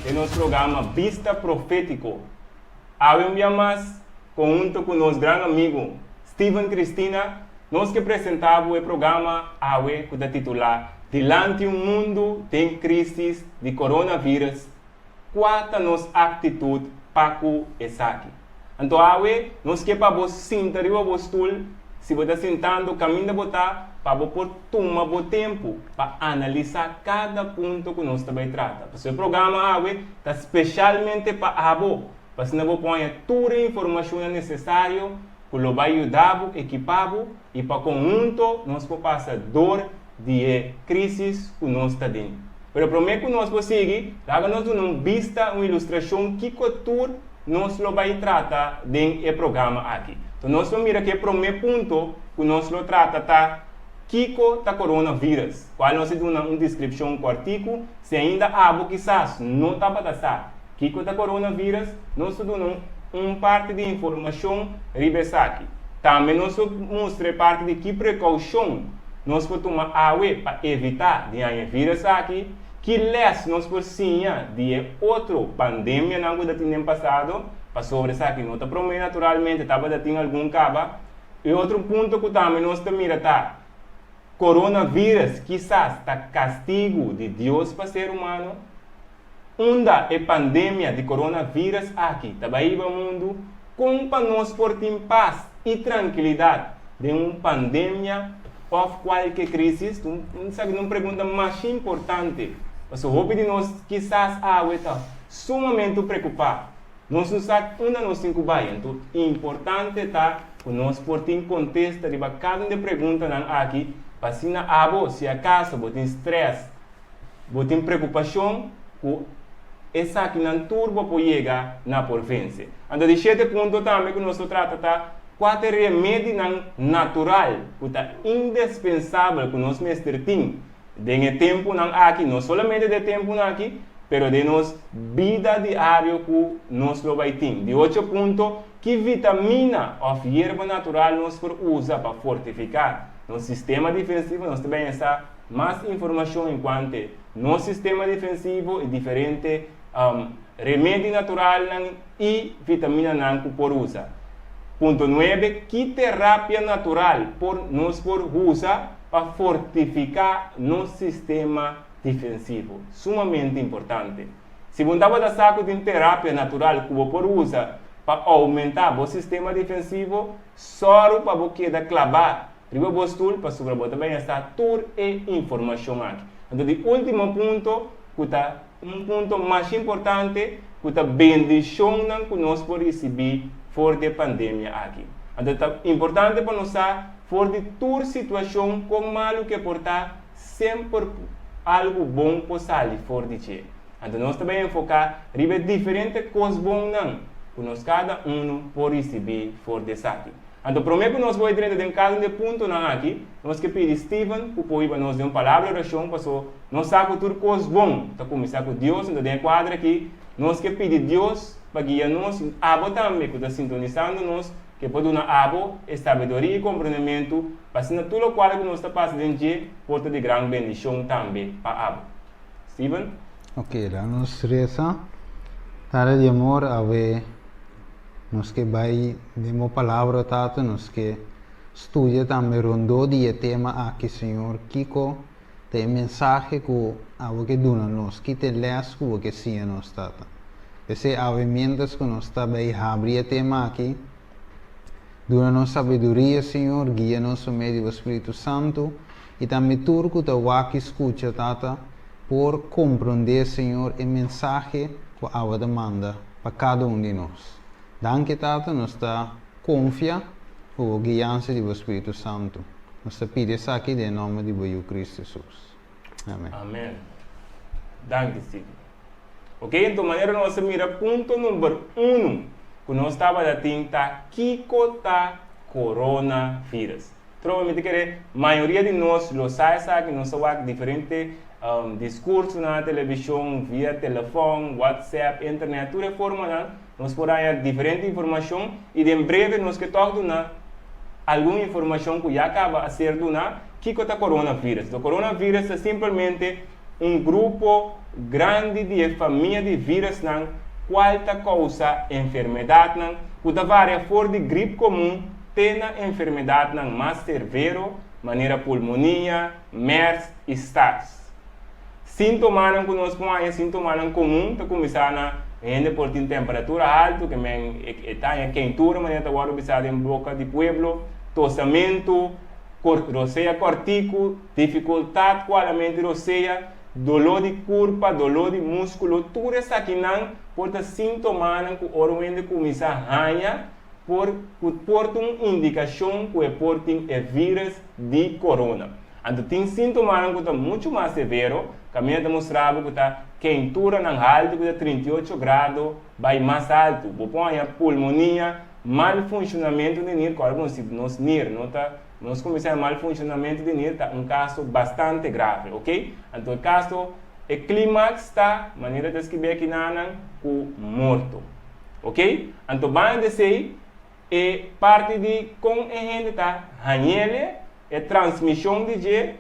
den nos programa Bista Profétiko. Awe un bia mas, konhunto ku nos gran amigu Steven Cristina, nos ke presentá bo e programa awe ku ta titulá Dilanti un mundu den krísis di Coronavirus, Kua ta nos aktitut pa ku esaki? Anto awe nos ke pa bo sinta riba bo stul, si bo ta sintando kaminda bo ta, pa bo por tuma bo tempu pa analisá kada punto ku nos ta bai trata. Pasobra e programa awe ta speshalmente pa abo, pa asina bo por haña tur e informashonnan nesesario ku lo bai yuda bo, ekipá bo i pa konhunto nos por pasa dor di e krísis ku nos ta den. Pero promé ku nos por sigui, laga nos duna un bista, un ilustrashon kiko tur nos lo bai trata den e programa aki. Enton nos lo mira ku e promé punto ku nos lo trata ta kiko ta coronavirus, kual nos a duna un deskripshon kòrtiku. Si ainda abo kisas no tabata sa kiko ta coronavirus, nos ta duna un parti di informashon riba esaki. Tambe nos lo mustra e parti di ki prekoushon nos por tuma awe pa evitá di haña e virus aki, ki lès nos por siña di e otro pandemianan ku ta tin den pasado, pasobra esaki no ta promé naturalmente, tabata tin algun kaba. E otro punto ku tambe nos ta mira ta, coronavirus kisas ta kastigu di Dios pa ser humano. Unda e pandemia di coronavirus aki ta bai riba mundu, kon pa nos por tin pas i trankilidat den un pandemia òf kualke krísis? Esaki ta un pregunta masha importante, pasobra hopi di nos kisas awe ta sumamente preokupá. Nos no sa unda nos tin ku bai. Anto importante ta ku nos por tin kontesta riba kada un di e preguntanan aki pa asina abo, si akaso bo tin strès, Bo tin preokupashon ku esakinan tur bo por yega na por vense. Anto di shete punto tambe ku nos lo trata ta kua ta e remedinan natural ku ta indespensabel ku nos mester tin den e tempunan aki, no solamente den e tempunan aki, pero den nos bida diario ku nos lo bai tin. Di ocho punto, ki vitamina òf yerba natural nos por usa pa fortifiká nos sistema difensivo? Nos ta bensa Mas informashon enkuante nos sistema defensivo i diferente remedi naturalnan i vitaminanan ku por usa. Punto nuebe, Ki terapia natural por nos por usa pa fortifiká nos sistema defensivo? Sumamente importante. Si bo tabata sa ku tin terapia natural ku bo por usa pa oumentá bo sistema defensivo, sòru pa bo keda klabá Riba bo stul pasobra bo ta baña sa tur e informashon aki. Anto di ultimo punto ku ta un punto masha importante ku ta bendishonnan ku nos por risibí for di e pandemia aki. Anto ta importante pa nos sa for di tur situashon kon malu ke por ta semper algu bon por sali for di dje. Anto nos ta bai enfoká riba e diferente kos bonnan ku nos kada unu por risibí for di esaki. Anto promé ku nos bai drenta den kada un di e puntonan aki, nos ke pidi Steven ku por hiba nos den un palabra di orashon paso nos sa ku tur kos bon ta kuminsá ku Dios. Anto den e kuadra aki nos ke pidi Dios pa guia nos i abo tambe ku ta sintonisando nos ke por duna abo e sabiduria i komprendementu pa asina tur lokual ku nos ta pasa den dje por ta di gran bendishon tambe pa abo. Steven. Ok, laga nos resa. Tata di amor, awe Nos ke bai den bo palabra, Tata, nos ke studia tambe rondó di e tema aki, Señor, kiko ta e mensahe ku abo ke duna nos, ki ta e lès ku bo ke siña nos, Tata. P'esei awe miéntras ku nos ta bai habri e tema aki, duna nos sabiduria, Señor, guia nos pa medio di bo Spiritu Santu, i tambe tur ku ta wak i skucha, Tata, por komprondé, Señor, e mensahe ku abo ta manda. pa kada un di nos. Danki Tata, nos ta konfia ku bo guiansa di bo Spiritu Santu. Nos ta pidi esaki den e nòmber di bo Yu Kristu Hesus. Amen. Amen. Danki Steve. Ok, enton manera nos a mira punto number uno ku nos tabata tin ta kiko ta coronavirus. Trobe mi ta kere mayoria di nos lo sa esaki, nos a wak diferente diskursonan na televishon, via telefòn, whatsapp, internet, tur e formanan nos por haña diferente informashon i den breve nos ke tòg duna algun informashon ku ya kaba a ser duna kiko ta coronavirus. Coronavirus ta simpelmente. un grupo grandi di e famia di vírusnan kual ta kousa enfermedatnan ku ta varia for di grip komun te na enfermedatnan mas servero manera pulmonia, mers i SARS. Síntomanan ku nos por haña, Síntomanan komun ta kuminsá na hende por tin temperatura haltu, ke men e ta haña keintura manera ta wòrdu bisá den boka di pueblo, tosamentu, rosea kòrtiku, difikultat ku halamentu di rosea, doló di kurpa, doló di múskulo, tur esakinan por ta síntomanan ku ora un hende kuminsá haña por ku por ta un indikashon ku e por tin e vírus di korona. Anto tin síntomanan ku ta muchu mas severo, kaminda ta mustra bo ku ta keinturanan haltu ku ta 38 grado bai mas haltu. Bo por haña pulmonia, mal funshonamentu di nir, kòrda bon si nos nir no ta nos kuminsá haña mal funshonamentu di nir ta un kaso bastante grave, oke. Anto e kaso e klimaks ta manera ta skibí akinanan ku morto. Oke, anto banda di esei e parti di kon e hende ta hañ'ele, e transmishon di dje,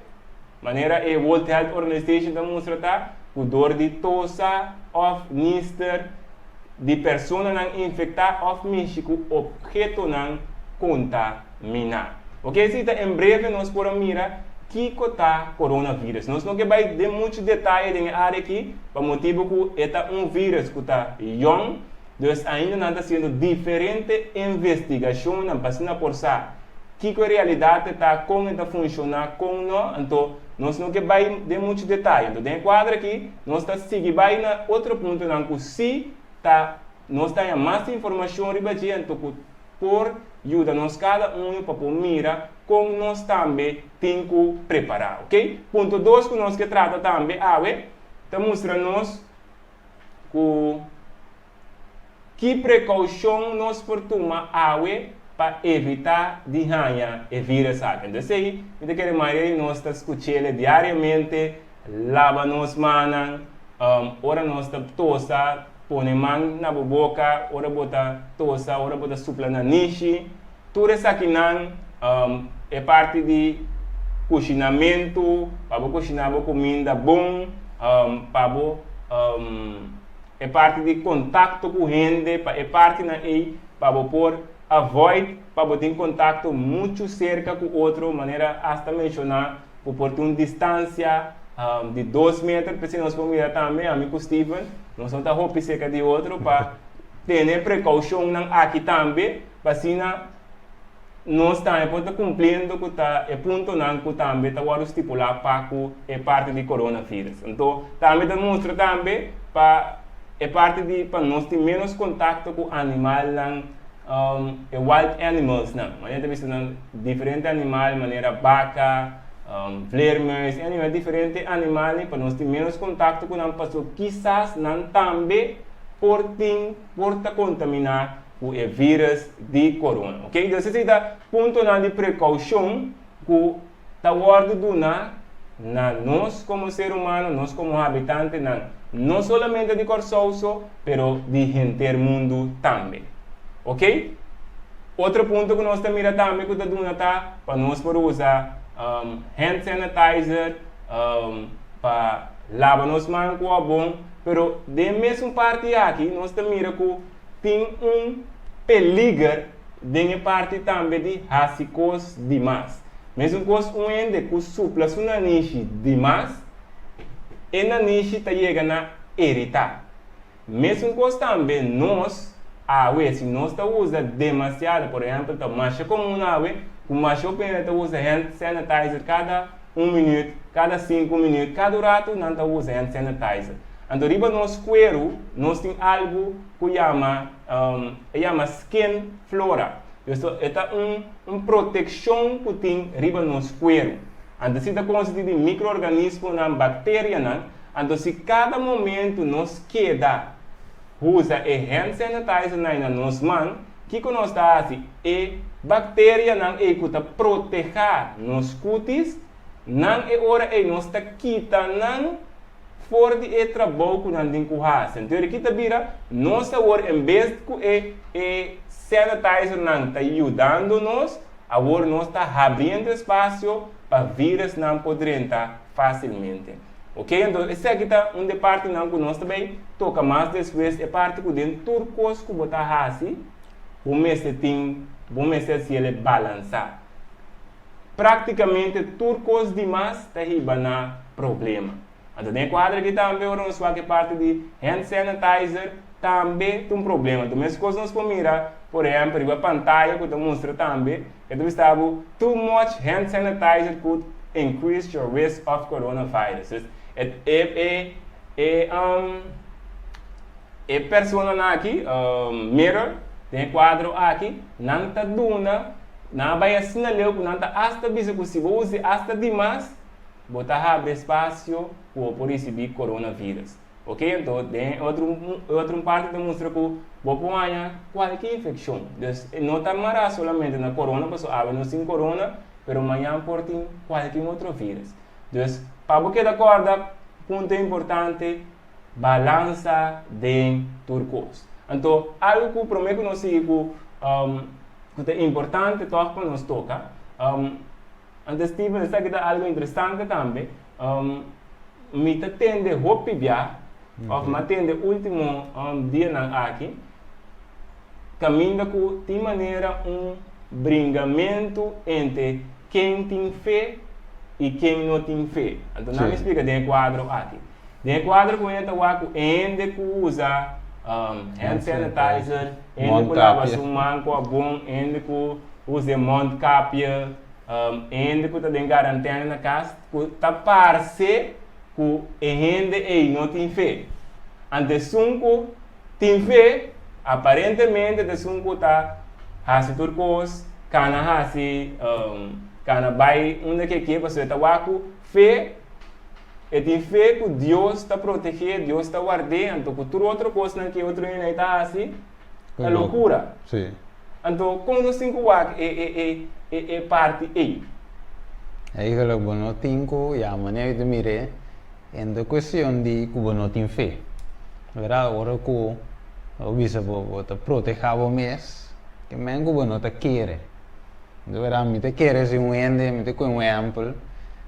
manera e World Health Organization ta mustra ta ku dor di tosa òf nister di personanan infektá òf mishi ku ophetonan kontaminá. Oke, esei ta en breve nos por a mira kiko ta coronavirus. Nos no ke bai den muchu detaye den e área aki pa motibu ku e ta un virus ku ta yòn, dus ainda nan ta hasiendo diferente investigashonnan pa asina por sa kiko e realidat e ta, kon e ta funshoná, kon no. Anto nos no ke bai den muchu detaye. Anto den e kuadro aki nos ta sigui bai na otro puntonan ku si ta nos ta haña mas informashon riba dje anto ku por yuda nos kada uno pa por mira kon nos tambe tin ku prepará. Ok. Punto dos ku nos ke trata tambe awe ta mustra nos ku ki prekoushon nos por tuma awe pa evitá di haña e vírus aki. Entonces esei mi ta kere mayoria di nos ta skuch'el diariamente, laba nos mannan ora nos ta tosa, pone man na bo boka ora bo ta tosa, ora bo ta supla na nishi. Tur esakinan e parti di kushinamentu, pa bo kushiná bo kuminda bon, pa bo e parti di kontakto ku hende, pa e partinan ei pa bo por avoid pa bo tin kontakto muchu serka ku otro, manera asta menshoná ku por tin un distansia di dos meter, p'esei nos por mira tambe ami ku Steven nos no ta hopi serka di otro pa tene prekoushonnan aki tambe. Pa asina nos tambe por ta cumpliendo cu ta e puntonan cu tambe ta wordo stipula pa cu e parti di coronavirus. Anto tambe ta mustra tambe pa e parti di pa nos tin menos contacto cu animalnan, e wild animalsnan. Manera ta bisa nan diferente animal manera baca, vleermuis, e animal diferente animalnan pa nos tin menos contacto cu nan pasobra kisas nan tambe por tin por ta contamina ku e vírus di korona. Ok, dus esei ta puntonan di prekoushon ku ta wòrdu duna na nos komo ser humano, nos komo habitantenan, no solamente di Kòrsou so, pero di henter mundu tambe. Ok, otro punto ku nos ta mira tambe ku ta duna ta pa nos por usa hand sanitizer pa laba nos man ku habon, pero den mesun parti aki nos ta mira ku Tin un peliger den e parti tambe di hasi kos dimas. Mesun kos un hende ku supla su nanishi dimas, e nanishi ta yega na eritá. Mesun kos tambe nos awe, si nos ta usa demasiado, por ehèmpel ta masha komun awe ku masha hopi hende ta usa hand sanitizer kada un minüt, kada sinku minüt, kada un ratu nan ta usa hand sanitizer. Anto riba nos kueru nos tin algu ku yama e yama skin flora. Esto e ta un un protekshon ku tin riba nos kueru. Anto si ta konsistí di mikroorganismonan, bakterianan, anto si kada momentu nos keda usa e hand sanitizer na nos man, kiko nos ta hasi? E bakterianan ei ku ta protehá nos kutis, nan e ora ei nos ta kita nan for di e trabou ku nan tin ku hasi. Anto ki ta bira? Nos awor en bes ku e e sanitizernan ta yudando nos, awor nos ta habriendo espasio pa virusnan por drenta fásilmente. Ok, anto esaki ta un di e partinan ku nos ta bai toka mas despues, e parti ku den tur kos ku bo ta hasi, bo mester tin, bo mester hasi el balansá. Práktikamente tur kos di mas ta hiba na problema. Anto den e kuadro aki tambe ora nos wak e parti di hand sanitizer tambe ta un problema. Anto meskos nos por mira por ehèmpel riba pantaya ku ta mustra tambe e ta bisa bo too much hand sanitizer could increase your risk of coronavirus. Dus e e e e personanan aki mirror den e kuadro aki nan ta duna nan a bai asina leu ku nan ta asta bisa ku si bo usa asta dimas bo ta habri espasio ku bo por risibí coronavirus. Ok, anto den e otro e otro parti ta mustra ku bo por haña kualke infekshon. Dus e no ta mará solamente na corona pasobra awe nos tin corona pero mañan por tin kualke otro virus. Dus pa bo keda kòrda punto importante balansa den tur kos. Anto algu ku promé ku nos sigui ku ku ta importante tòg pa nos toka. Anto Steven, esaki ta algo interesante tambe. Mi ta tende hopi bia, of mi a tende ultimo dianan aki, kaminda ku tin manera un bringamentu entre ken tin fe i ken no tin fe. Anto nan mi splika den e kuadro aki. Den e kuadro ku hende ta wak ku hende ku usa hand sanitizer, hende ku laba su man ku abon, hende ku usa e mondkapje, hende ku ta den karantena na kas ku ta parse ku e hende ei no tin fe. Anto esun ku tin fe aparentemente ta esun ku ta hasi tur kos, kana hasi, kana bai unda ke ke pasobra e ta wak ku fe, e tin fe ku Dios ta protegé, Dios ta ward'é, anto ku tur otro kosnan ku e otro hende ei ta hasi ta lokura. Anto kon nos tin ku wak e e e e e parti ei? Eigenlijk bo no tin ku yama ni ta mir'é en ta kuestion di ku bo no tin fe. Berdad ora ku bo bisa bo bo ta protehá bo mes ke men ku bo no ta kere. Di berdad mi ta kere si un hende, mi ta kohe un ehèmpel,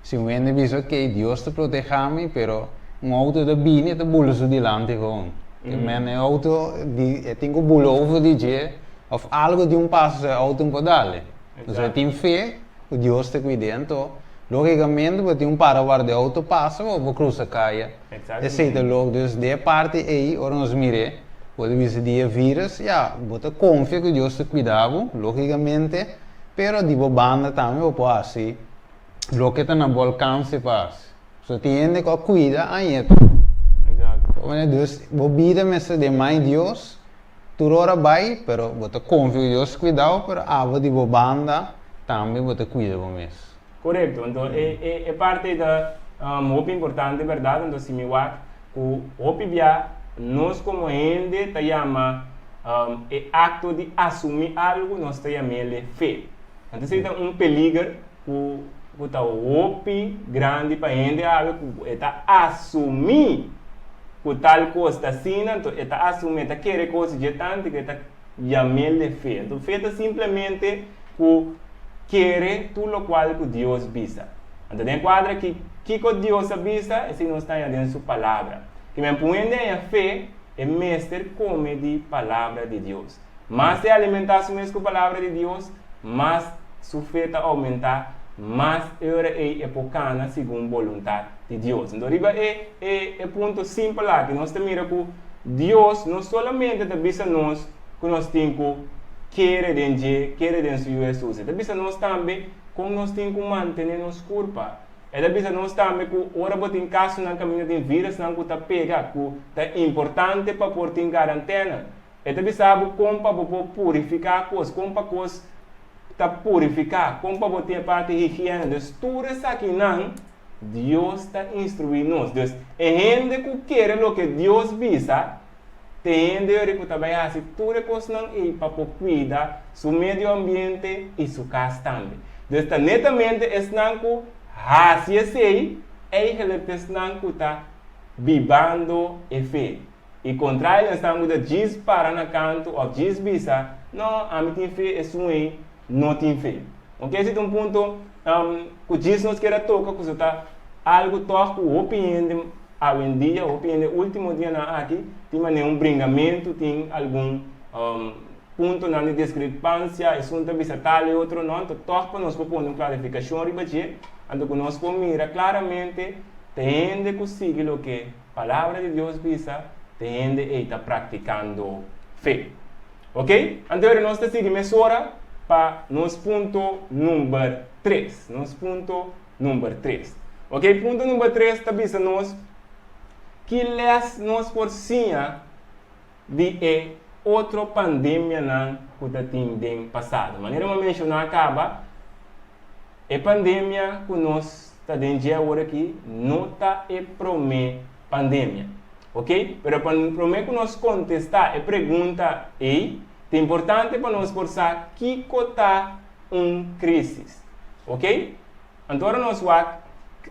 si un hende bisa ok Dios ta protehá mi pero un outo ta bini e ta bula su dilanti gewoon. Ke men e outo di e tin ku bula over di dje òf algu di un paso so e outo no por dal. Entonces e tin fe ku Dios ta kuid'é anto logikamente bo tin un para warda e outo pasa bo por krusa kaya. Esei ta lok. Dus di e parti ei ora nos mir'é bo ta bisa di e virus ya bo ta konfia ku Dios ta kuida bo logikamente pero di bo banda tambe bo por hasi loke ta na bo alkanse pa hasi. So tin hende ku a kuida aña tur. Dus bo bida mester den man Dios tur ora bai pero bo ta konfia ku Dios kuidau pero abo di bo banda tambe bo ta kuida bo mes. Korekto, anto e e e parti ei ta hopi importante bèrdat, anto si mi wak ku hopi bia nos komo hende ta yama e akto di asumí algu nos ta yam'el fe. Anto esei ta un peliger ku ku ta hopi grandi pa hende awe ku e ta asumí ku tal kos ta asina, anto e ta asumí, e ta kere kos dje tantu ku e ta yam'el de fe. Anto fe ta simplemente ku kere tur lokual ku Dios bisa. Anto den e kuadro aki, kiko Dios a bisa, esei nos ta haña den su Palabra. Kimen pa un hende haña fe, e mester kome di Palabra di Dios. Mas e alimentá su mes ku Palabra di Dios, mas su fe ta oumentá, mas e ora ei e por kana segun boluntat di Dios. Anto riba e e e punto simpel aki nos ta mira ku Dios no solamente ta bisa nos ku nos tin ku kere den dje, kere den su Yu Hesus, e ta bisa nos tambe kon nos tin ku mantené nos kurpa. E ta bisa nos tambe ku ora bo tin kasonan kaminda tin virusnan ku ta pega ku ta importante pa por tin karantena. E ta bisa bo kon pa bo por purifiká kos, kon pa kos ta purifiká, kon pa bo tin e parti higiene. Dus tur esakinan Dios ta instruí nos. Dus e hende ku kere loke Dios bisa, ta e hende yori ku ta bai hasi tur e kosnan ei pa por kuida su medio ambiente i su kas tambe. Dus ta netamente esnan ku hasi esei, eigenlijk ta esnan ku ta bibando e fe. I kontra el esnan ku ta djis para na kantu òf djis bisa, No, ami tin fe, esun ei no tin fe. Oke, esi ta un punto ku djis nos kier a toka ku so ta. Algu tòg ku hopi hende awendia, hopi hende último dianan aki tin manera un bringamentu, tin algun puntonan di diskrepansia, esun ta bisa tal e otro no, anto tòg pa nos por pone un klarifikashon riba dje, anto ku nos por mira klaramente ta hende ku sigui loke Palabra di Dios bisa, ta hende ei ta praktikando fe. Ok, anto ora nos ta sigui mesora pa nos punto number tres, nos punto number tres. Ok, punto number tres ta bisa nos ki les nos por siña di e otro pandemianan ku ta tin den pasado. Manera mi a menshoná kaba, e pandemia ku nos ta den dje awor aki no ta e promé pandemia. Ok, pero pa promé ku nos kontestá e pregunta ei, ta importante pa nos por sa kiko ta un krísis. Ok? Anto ora nos wak,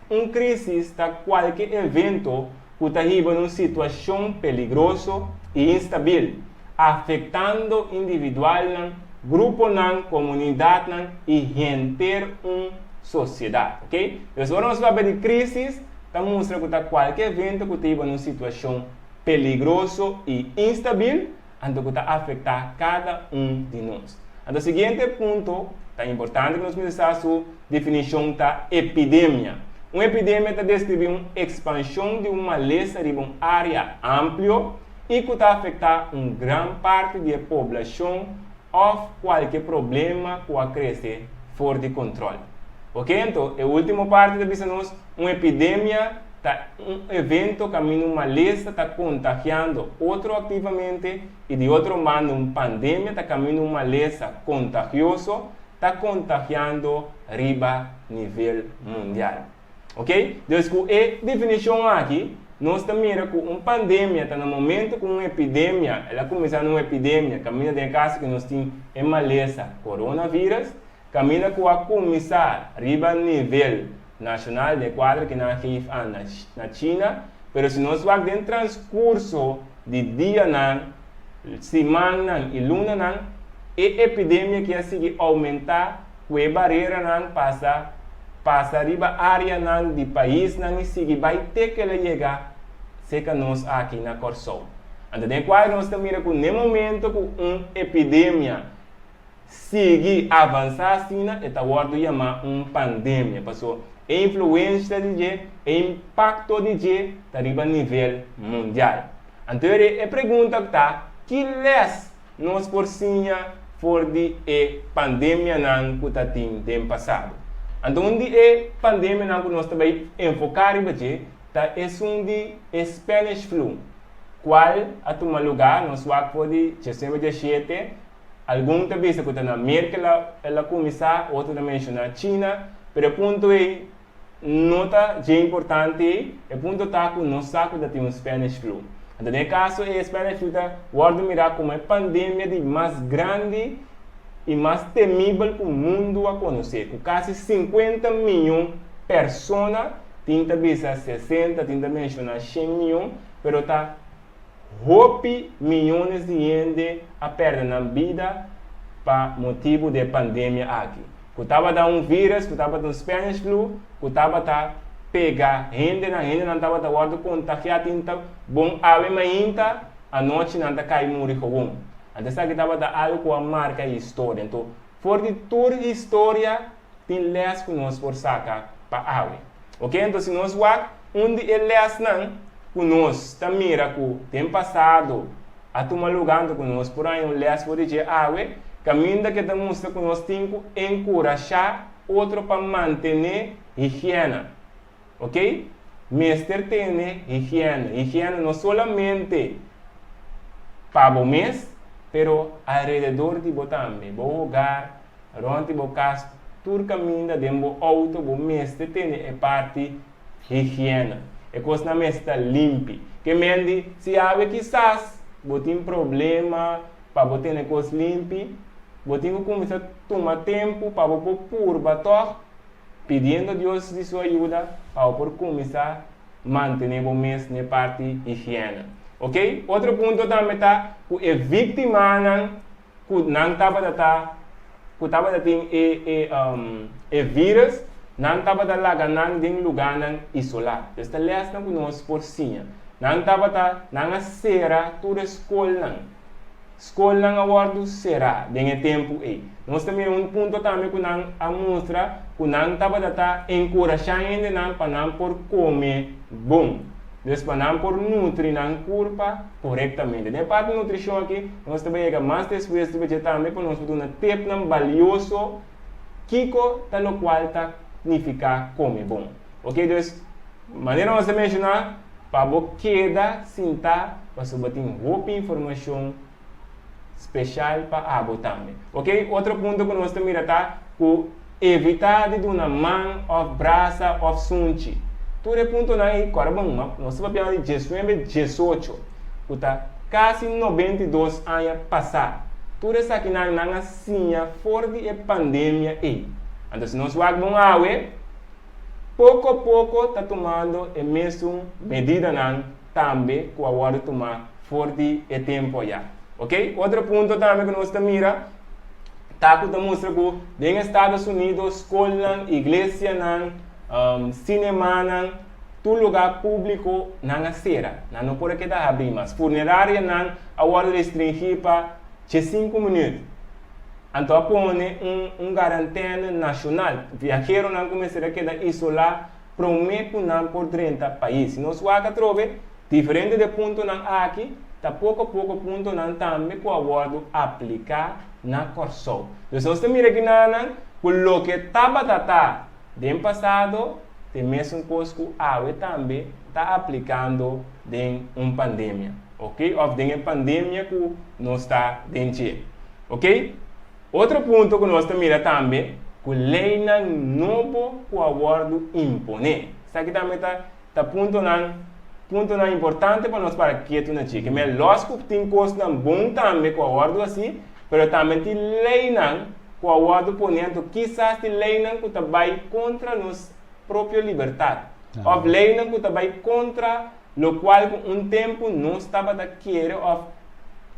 un krísis ta kualke evento ku ta hiba na un situashon peligroso i instabil, afektando individualnan, gruponan, komunidatnan i henter un sosiedat. Ok? Pues ora nos papia di krísis, ta mustra ku ta kualke evento ku ta hiba na un situashon peligroso i instabil, anto ku ta afektá kada un di nos. Anto siguiente punto ta importante ku nos mester sa su definishon ta epidemia. Un epidemia ta deskribí un ekspanshon di un malesa riba un área amplio i ku ta afektá un gran parti di e poblashon òf kualke problema ku a krese for di kontròl. Oke, anto e último parti ta bisa nos un epidemia ta un evento kaminda un malesa ta kontagiando otro aktivamente i di otro banda un pandemia ta kaminda un malesa kontagioso ta kontagiando riba nivel mundial. Ok, dus ku e definishon aki nos ta mira ku un pandemia ta na momento ku un epidemia, el a kuminsá na un epidemia kaminda den e kaso ku nos tin e malesa coronavirus, Kaminda ku a kuminsá riba nivel nashonal den kuadro ku nan a geef an na China, pero si nos wak den transkurso di dianan, simannan i lunanan, e epidemia ki a sigui oumentá ku e bareranan pasa pasa riba áreanan di paisnan i sigui bai te ku el a yega serka nos aki na Kòrsou. Anto den kuadro nos ta mira ku n'e momento ku un epidemia Sigui avansá asina e ta wòrdu yamá un pandemia, paso e influensha di dje, e impakto di dje ta riba nivel mundial. Anto e pregunta ta, ki lès nos por siña for di e pandemianan ku ta tin den pasado? Anto un di e pandemianan ku nos ta bai enfoká riba dje ta esun di e Spanish Flu, kual a tuma lugá, nos wak for di diesnuebe diesshete, Algun ta bisa ku ta na Merka el a kuminsá, otro ta menshoná China, pero e punto ei no ta dje importante ei, e punto ta ku nos sa ku ta tin un Spanish Flu. Anto den e kaso ei e Spanish Flu ta wòrdu mirá komo e pandemia di mas grandi i mas temibel ku mundu a konosé, ku kasi sinkuenta miyon persona, tin ta bisa sesenta, tin ta menshoná shen miyon, pero ta Hopi miyones di hende a perde nan bida pa motibu di e pandemia aki, ku tabata un virus, ku tabata un Spanish flu, ku tabata pega hendenan, hendenan tabata wòrdu kontagiá tin ta bon awe mainta, anochi nan ta kai muri gewon. Anto esaki tabata algu ku a marka historia. Anto for di tur historia tin lès ku nos por saka pa awe. Oke, anto si nos wak un di e lèsnan ku nos ta mira ku den pasado a tuma lugá anto ku nos por haña un lès for di dje awe, kaminda ke ta mustra ku nos tin ku enkurashá otro pa mantené higiena. Oke, mester tene higiena. Higiena no solamente pa bo mes, pero alrededor di bo tambe, bo hogar, Rond di bo kas, tur kaminda den bo outo bo mester tene e parti higiena. E kosnan mester ta limpi. Ke men di, si awe kisas bo tin problema pa bo tene kos limpi, bo tin ku kuminsá tuma tempu pa bo por purba tòg, pidiendo Dios di su ayuda pa bo por kuminsá mantené bo mes n'e parti higiena. Oke? Otro punto tambe ta ku e víktimanan ku nan tabata ta ku tabata tin e e e virus, Nan tabata laga nan den lugánan isolá. Pues ta lèsnan ku nos por siña. Nan tabata, nan a sera tur e skolnan. Skolnan a wòrdu será den e tempu ei. Nos ta mira un punto tambe ku nan a mustra ku nan tabata ta enkurashá hendenan pa nan por kome bon. Dus pa nan por nutri nan kurpa korektamente. Den e parti nutrishon aki nos ta bai yega mas despues riba dje tambe pa nos por duna tepnan balioso kiko ta lokual ta nifiká kome bon. Oke dus manera nos a menshoná pa bo keda sintá pasobra tin hopi informashon special pa abo tambe. Ok, otro punto cu nos ta mira ta cu evita di duna man of brasa of sunchi. Tur e puntonan ey, cora bon, ma nos ta papiando di diesnuebe diesocho, cu ta casi 92 aña pasa. Tur esakinan nan a siña for di e pandemia ey. Anto si nos wak bon awe, poco poco ta tumando e mesun medidanan tambe cu a wordo tuma for di e tempu ayá. Ok, otro punto tambe ku nos ta mira ta ku ta mustra ku den Estados Unidos skolnan, iglesianan, sinemanan, tur lugá públiko nan a sera. Nan no por a keda habrí mas. Funerarianan a wòrdu restringí pa diesinku minüt. Anto a pone un un garantène nashonal. Viaheronan ku mester a keda isolá promé ku nan por drenta pais. Si nos wak atrobe, Diferente de puntonan aki ta poko poko puntonan tambe ku a wòrdu apliká na Kòrsou. Dus nos ta mira kinanan ku loke tabata ta den pasado ta e mesun kos ku awe tambe ta aplikando den un pandemia, oke, òf den e pandemia ku nos ta den dje. Oke, otro punto ku nos ta mira tambe ku leinan nobo ku a wòrdu imponé. Esaki tambe ta. Ta puntonan puntonan importante pa nos para ketu na dje. Ke men los ku tin kosnan bon tambe ku a wòrdu hasi, pero tambe tin leinan ku a wòrdu pone anto kisas tin leinan ku ta bai kontra nos propio libertat òf leinan ku ta bai kontra lokual ku un tempu nos tabata kere òf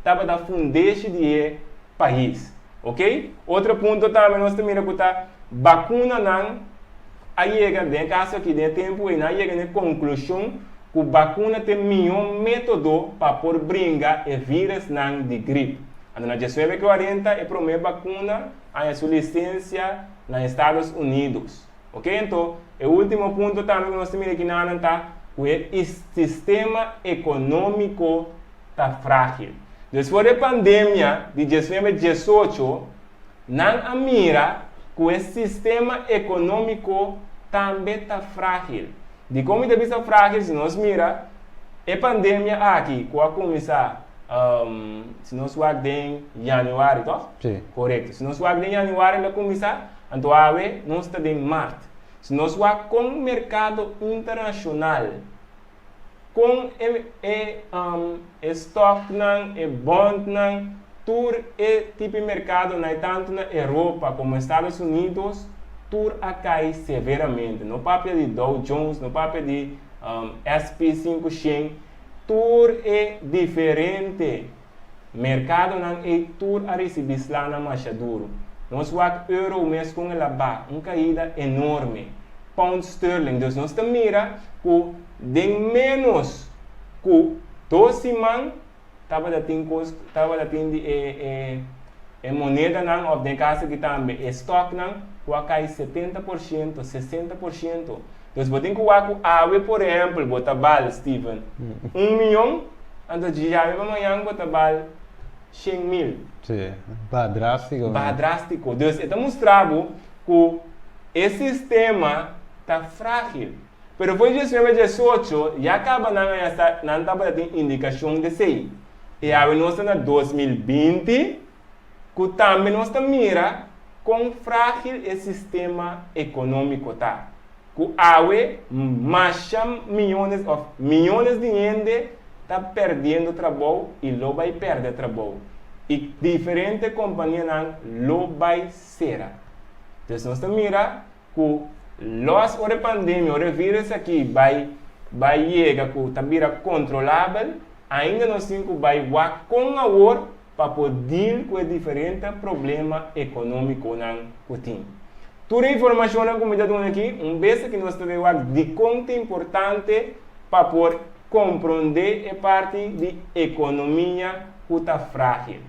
tabata fundeshi di e pais. Oke? Otro punto tambe nos ta mira ku ta bakunanan a yega, den e kaso aki, den e tempu ei, nan a yega na e konklushon ku bakuna ta e mihó método pa por bringa e vírusnan di grip. Anto na 1940 e promé bakuna haña su lisensia na Estados Unidos. Oke, anto e último punto tambe ku nos ta mira aki nan ta ku e sistema ekonómiko ta frágil. Despues di e pandemia di 1918, nan a mira ku e sistema ekonómiko tambe ta frágil. Dikon mi ta bisa frágil? Si nos mira e pandemia aki ku a kuminsá, si nos wak den yanüari, tòg? Sí. Korekto. Si nos wak den yanüari el a kuminsá, anto awe nos ta den mart. Si nos wak kon merkado internashonal Kon e e e stocknan, e bondnan, tur e tipo e mercadonan e tanto na Europa como Estados Unidos tur a cay severamente. No papia di Dow Jones, no papia di SP 500, tur e diferente mercadonan ey tur a ricibi slanan masha duro. Nos wak euro mes con el a ba, un caida enorme. Pound sterling. Dus nos ta mira ku den ménos ku dos siman tabata tin kos, tabata tin di e e e monedanan òf den e kaso aki tambe e stòknan ku a kai 70%, 60%. Dus bo tin ku wak ku awe por ehèmpel bo ta bal, Steven, un mion, anto djawe pa mañan bo ta bal 100.000. Sí, baha drástiko. Baha drástiko. Dus e ta mustra bo ku e sistema ta frágil. Pero for 1918 ya kaba nan a yasa nan tabata tin indikashon di esei. I awe nos ta na 2020 ku tambe nos ta mira kon frágil e sistema ekonómiko ta. Ku awe masha miyones òf miyones di hende ta pèrdiendo trabou i lo bai pèrdè trabou. I diferente kompanianan lo bai sera. Dus nos ta mira ku los ora e pandemia, ora e virus aki bai bai yega ku ta bira kontrolabel, ainda nos tin ku bai wak kon awor pa por deal ku e diferente problema ekonómikonan ku tin. Tur e informashonnan ku mi ta duna aki, un bes aki nos ta bay wak dikon ta importante pa por komprondé e parti di ekonomia ku ta frágil.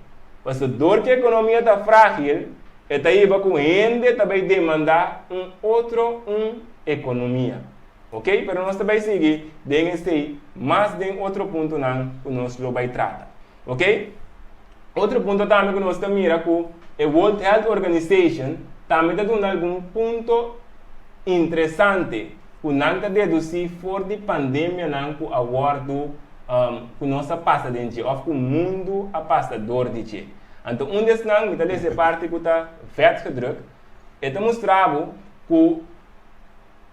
Pasobra dor ku ekonomia ta frágil, e ta hiba ku hende ta bay demandá un otro un ekonomia. Ok, pero nos ta bay sigui den esei mas den otro puntonan ku nos lo bay trata. Ok, otro punto tambe ku nos ta mira ku e World Health Organization tambe ta duna algun punto interesante ku nan ta dedusí for di pandemianan ku a wòrdu ku nos a pasa den dje òf ku mundu a pasa dor di dje. Anto un di esnan mi ta lesa e parti ku ta vet gedruk, e ta mustra bo ku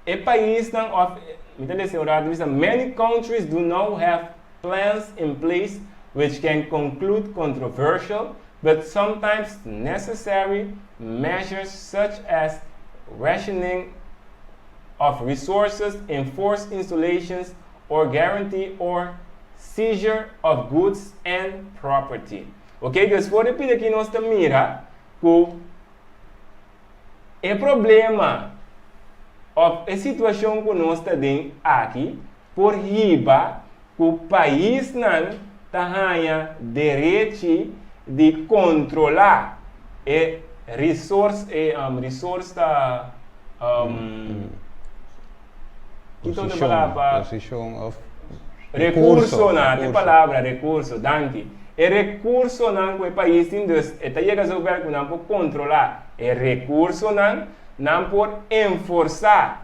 E paisnan of, mi ta lesa un rato bisa, many countries do now have plans in place which can conclude controversial but sometimes necessary measures such as rationing of resources, enforced installations or guarantee or seizure of goods and property. Ok, dus for di pida aki nos ta mira ku E problema of e situacion cu nos ta den aki por hiba cu paisnan ta haña derechi di controla e resource, e resource ta kiko ta palabra? Posicion of Recursonan, e palabra recurso, danki. E recursonan cu e pais tin, dus e ta yega zover cu nan por controla e recursonan, nan por enforsa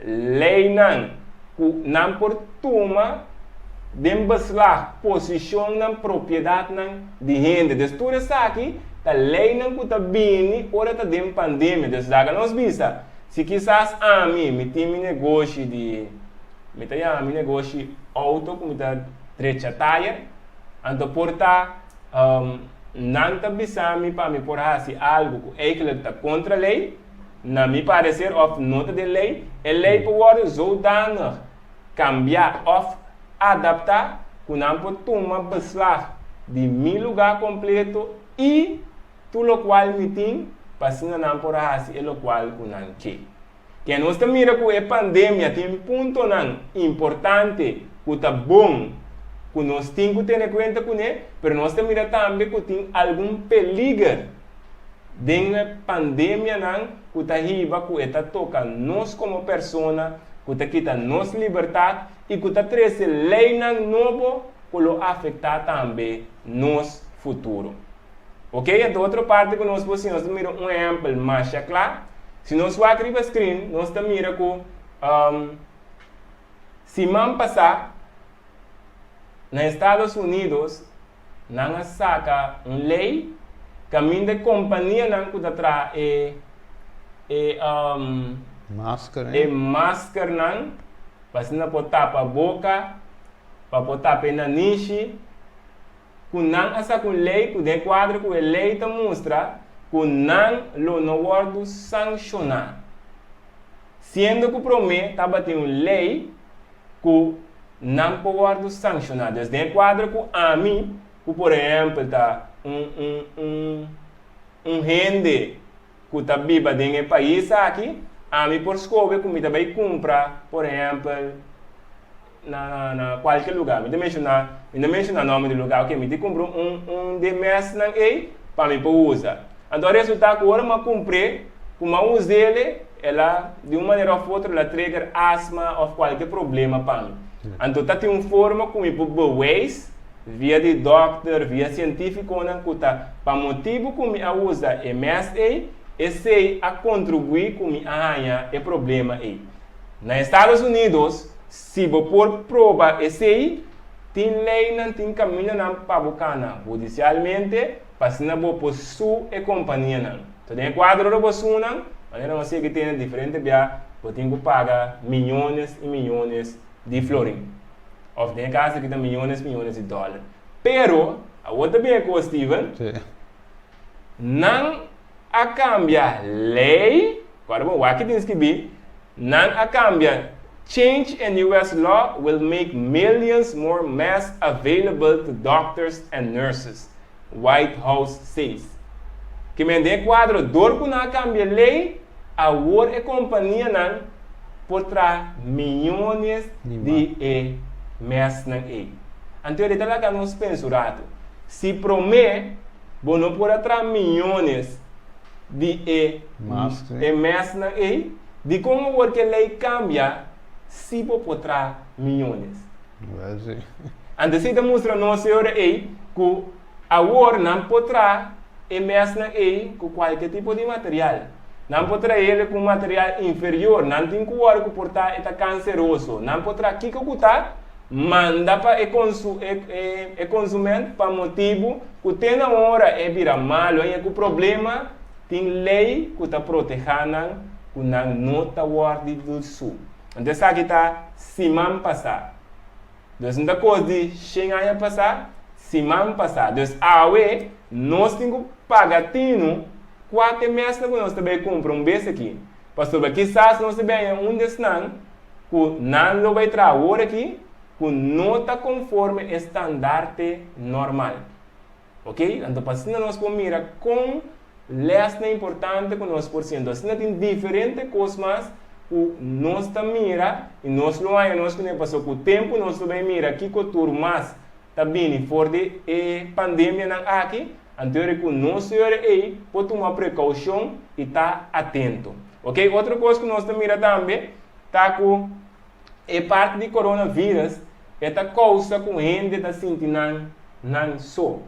leynan cu nan por tuma den beslag posicionnan, propiedadnan di hende. Dus tur esaki ta leynan cu ta bini ora ta den pandemia. Dus laga nos bisa, si kisas ami, mi tin mi negoshi di. Mi ta yama mi negoshi auto ku mi ta drecha tayer, anto por ta nan ta bisa mi pa mi por hasi algu ku eigenlijk ta kontra lei, na mi pareser òf no ta den lei, e lei por wòrdu zodanig kambiá òf adaptá ku nan por tuma beslag di mi lugá kompleto i tur lokual mi tin pa asina nan por hasi e lokual ku nan ke. Ke nos ta mira ku e pandemia tin puntonan importante ku ta bon ku nos tin ku tene kuenta kuné, pero nos ta mira tambe ku tin algun peliger den e pandemianan ku ta hiba ku e ta toka nos komo persona, ku ta kita nos libertat i ku ta trese leinan nobo ku lo afektá tambe nos futuro. Ok, anto otro parti ku nos por si nos ta mira un ehèmpel masha kla. Si nos wak riba screen, nos ta mira ku siman pasá na Estados Unidos nan a saka un lei kaminda e kompanianan ku ta traha e e Masker, e maskernan pa asina por tapa boka, pa por tapa e nanishi. ku nan a saka un lei ku den kuadro ku e lei ta mustra ku nan lo no wòrdu sanshoná. Siendo ku promé tabatin un lei ku nan por wòrdu sanshoná. Dus den e kuadro ku ami, ku por ehèmpel ta un un un un hende ku ta biba den e pais aki, ami por skohe ku mi ta bai kumpra por ehèmpel na na kualke lugá. Mi ta menshoná, mi no menshoná nòmber di lugá, oke, mi tin kumpra un un di e mèsnan ei pa mi por usa. Anto a resultá ku ora mi a kumpr'é, ku mi a us'é, el a di un manera òf otro el a trigger asma òf kualke problema pa mi. Anto ta tin un forma ku mi por beweis via di dòkter, via sientífikonan ku ta pa motibu ku mi a usa e mès ei, esei a kontribuí ku mi a haña e problema ei. Na Estados Unidos, si bo por proba esei, tin leinan, tin kamindanan pa bo kana hudisialmente pa asina bo por su e kompanianan. So den e kuadro ora bo su nan, manera nos yega tene diferente bia, bo tin ku paga miyones i miyones di florin. Òf den e kaso aki ta miyones miyones di dòler. Pero, awor ta bin e kos, Steven, nan a kambia lei, kòrda bon, wak ki tin skibí, nan a kambia Change in US law will make millions more masks available to doctors and nurses, White House says. Ke men den e kuadro, dor ku nan a kambia lei, Awor e kompanianan por traha miyones di e mèsnan ei. Anto e ta laga nos pensa un ratu. Si promé bo no por a traha miyones di e e mèsnan ei, dikon awor ku e lei kambia si bo por traha miyones? Anto esei ta mustra nos e ora ei ku Awor nan por traha e mesnan ei ku kualke tipo di material. Nan por traha ku un material inferior, nan tin ku wòrdu ku por ta e ta kanseroso. Nan por traha kiko ku ta manda pa e e konsument pa motibu ku te na ora e bira malu en e ku problema tin lei ku ta protehá nan ku nan no ta wòrdu di su. Anto esaki ta siman pasá. Dus no ta kos di shen aña pasá, siman pasá. Dus awe nos tin ku paga tinu kua te mesnan ku nos ta bai kumpra un bes aki. Pasobra kisas nos ta bai haña un di esnan ku nan lo bai traha awor aki ku no ta konforme e standarte normal. Ok, anto pa asina nos por mira kon lèsnan importante ku nos por siña. Anto asina tin diferente kos mas ku nos ta mira i nos lo haña nos kuné pasobra ku tempu nos lo bai mira kiko tur mas ta bini for di e pandemianan aki, anto yora ku nos yora ei por tuma prekoushon i ta atento. Ok, otro kos ku nos ta mira tambe ta ku E parti di coronavirus e ta causa cu hende ta sinti nan nan so.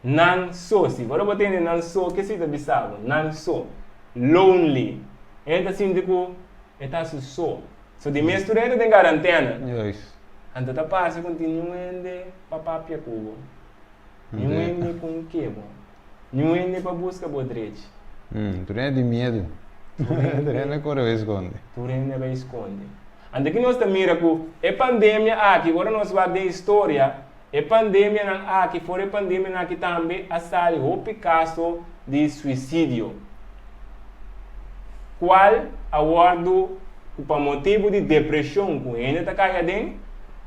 Nan so, si. Ora bo tende nan so, ke si ta bisa bo? Nan so. Lonely. Hende ta sinti cu e ta su so. So di mes tur hende den garantena. Anto ta parse cu no tin niun hende pa papia cu bo. Niun hende ku un ke bo. Niun hende pa buska bo drechi. Tur hende tin miedu. Tur hende kore bai skonde. Tur hende bai skonde. Anto ki nos ta mira ku e pandemia aki, ora nos wak den historia, e pandemianan aki, for e pandemianan aki tambe a sali hopi kaso di suisidio. Kual a wòrdu ku pa motibu di depreshon ku hende ta kai aden,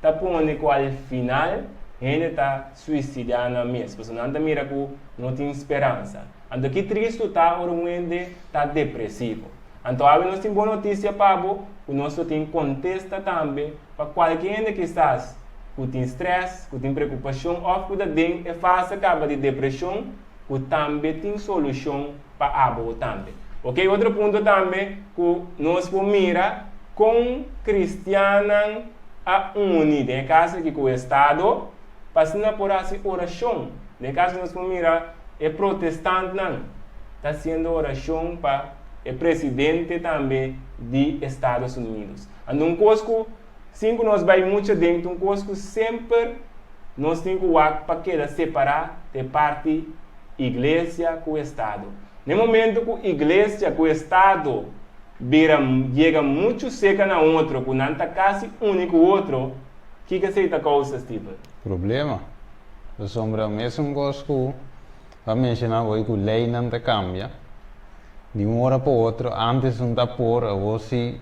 ta pone ku al final hende ta suisidá nan mes, pasobra nan ta mira ku no tin speransa. Anto ki tristu ta ora un hende ta depresivo. Anto awe nos tin bon notisia pa bo ku nos lo tin kontesta tambe pa kualke hende kisas ku tin strès, ku tin preokupashon òf ku ta den e fase kaba di depreshon ku tambe tin solushon pa abo tambe. Ok, otro punto tambe ku nos por mira kon kristiannan a uni den e kaso aki ku estado pa asina por hasi orashon. Den e kaso nos por mira e protestantnan ta hasiendo orashon pa e presidente tambe di Estados Unidos. Anto un kos ku sin ku nos bai mucho aden ta un kos ku semper nos tin ku wak pa keda separá ta e parti Iglesia ku Estado. Na e momento ku Iglesia ku Estado bira yega muchu seka na otro, ku nan ta kasi uni ku otro, kiko esei ta kousa, Steven? Problema. Pasobra mesun kos ku bo a menshoná hoy ku leinan ta kambia di un ora pa otro, antes no ta por, awor si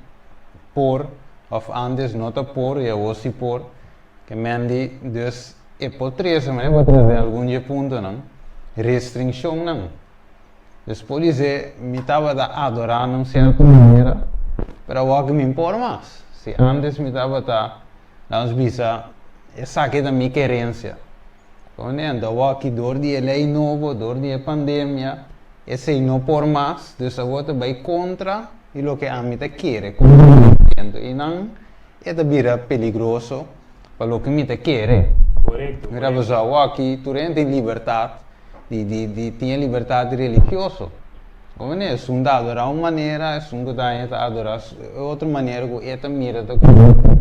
por, òf antes no ta por i awor si por. Ke men di, dus e por trese, ma e por trese algun dje puntonan, restringshonnan. Dus podisé mi tabata adorá na un sierto manera, pero awor ku mi no por mas. Si ántes mi tabata, laga nos bisa, esaki ta mi kerensia. Koné? Anto awor aki dor di e lei nobo, dor di e pandemia, esei no por mas, dus awor ta bai kontra di loke ami ta kere, kontra mi pensamentu. I nan E ta bira peligroso pa loke mi ta kere. Korekto, Mira korekto. pasobra awor tur hende tin libertat di di di tin e libertat religioso. Como ne? Esun ta adorá un manera, esun ku ta haña ta adorá e otro manera ku e ta mira ta korekto.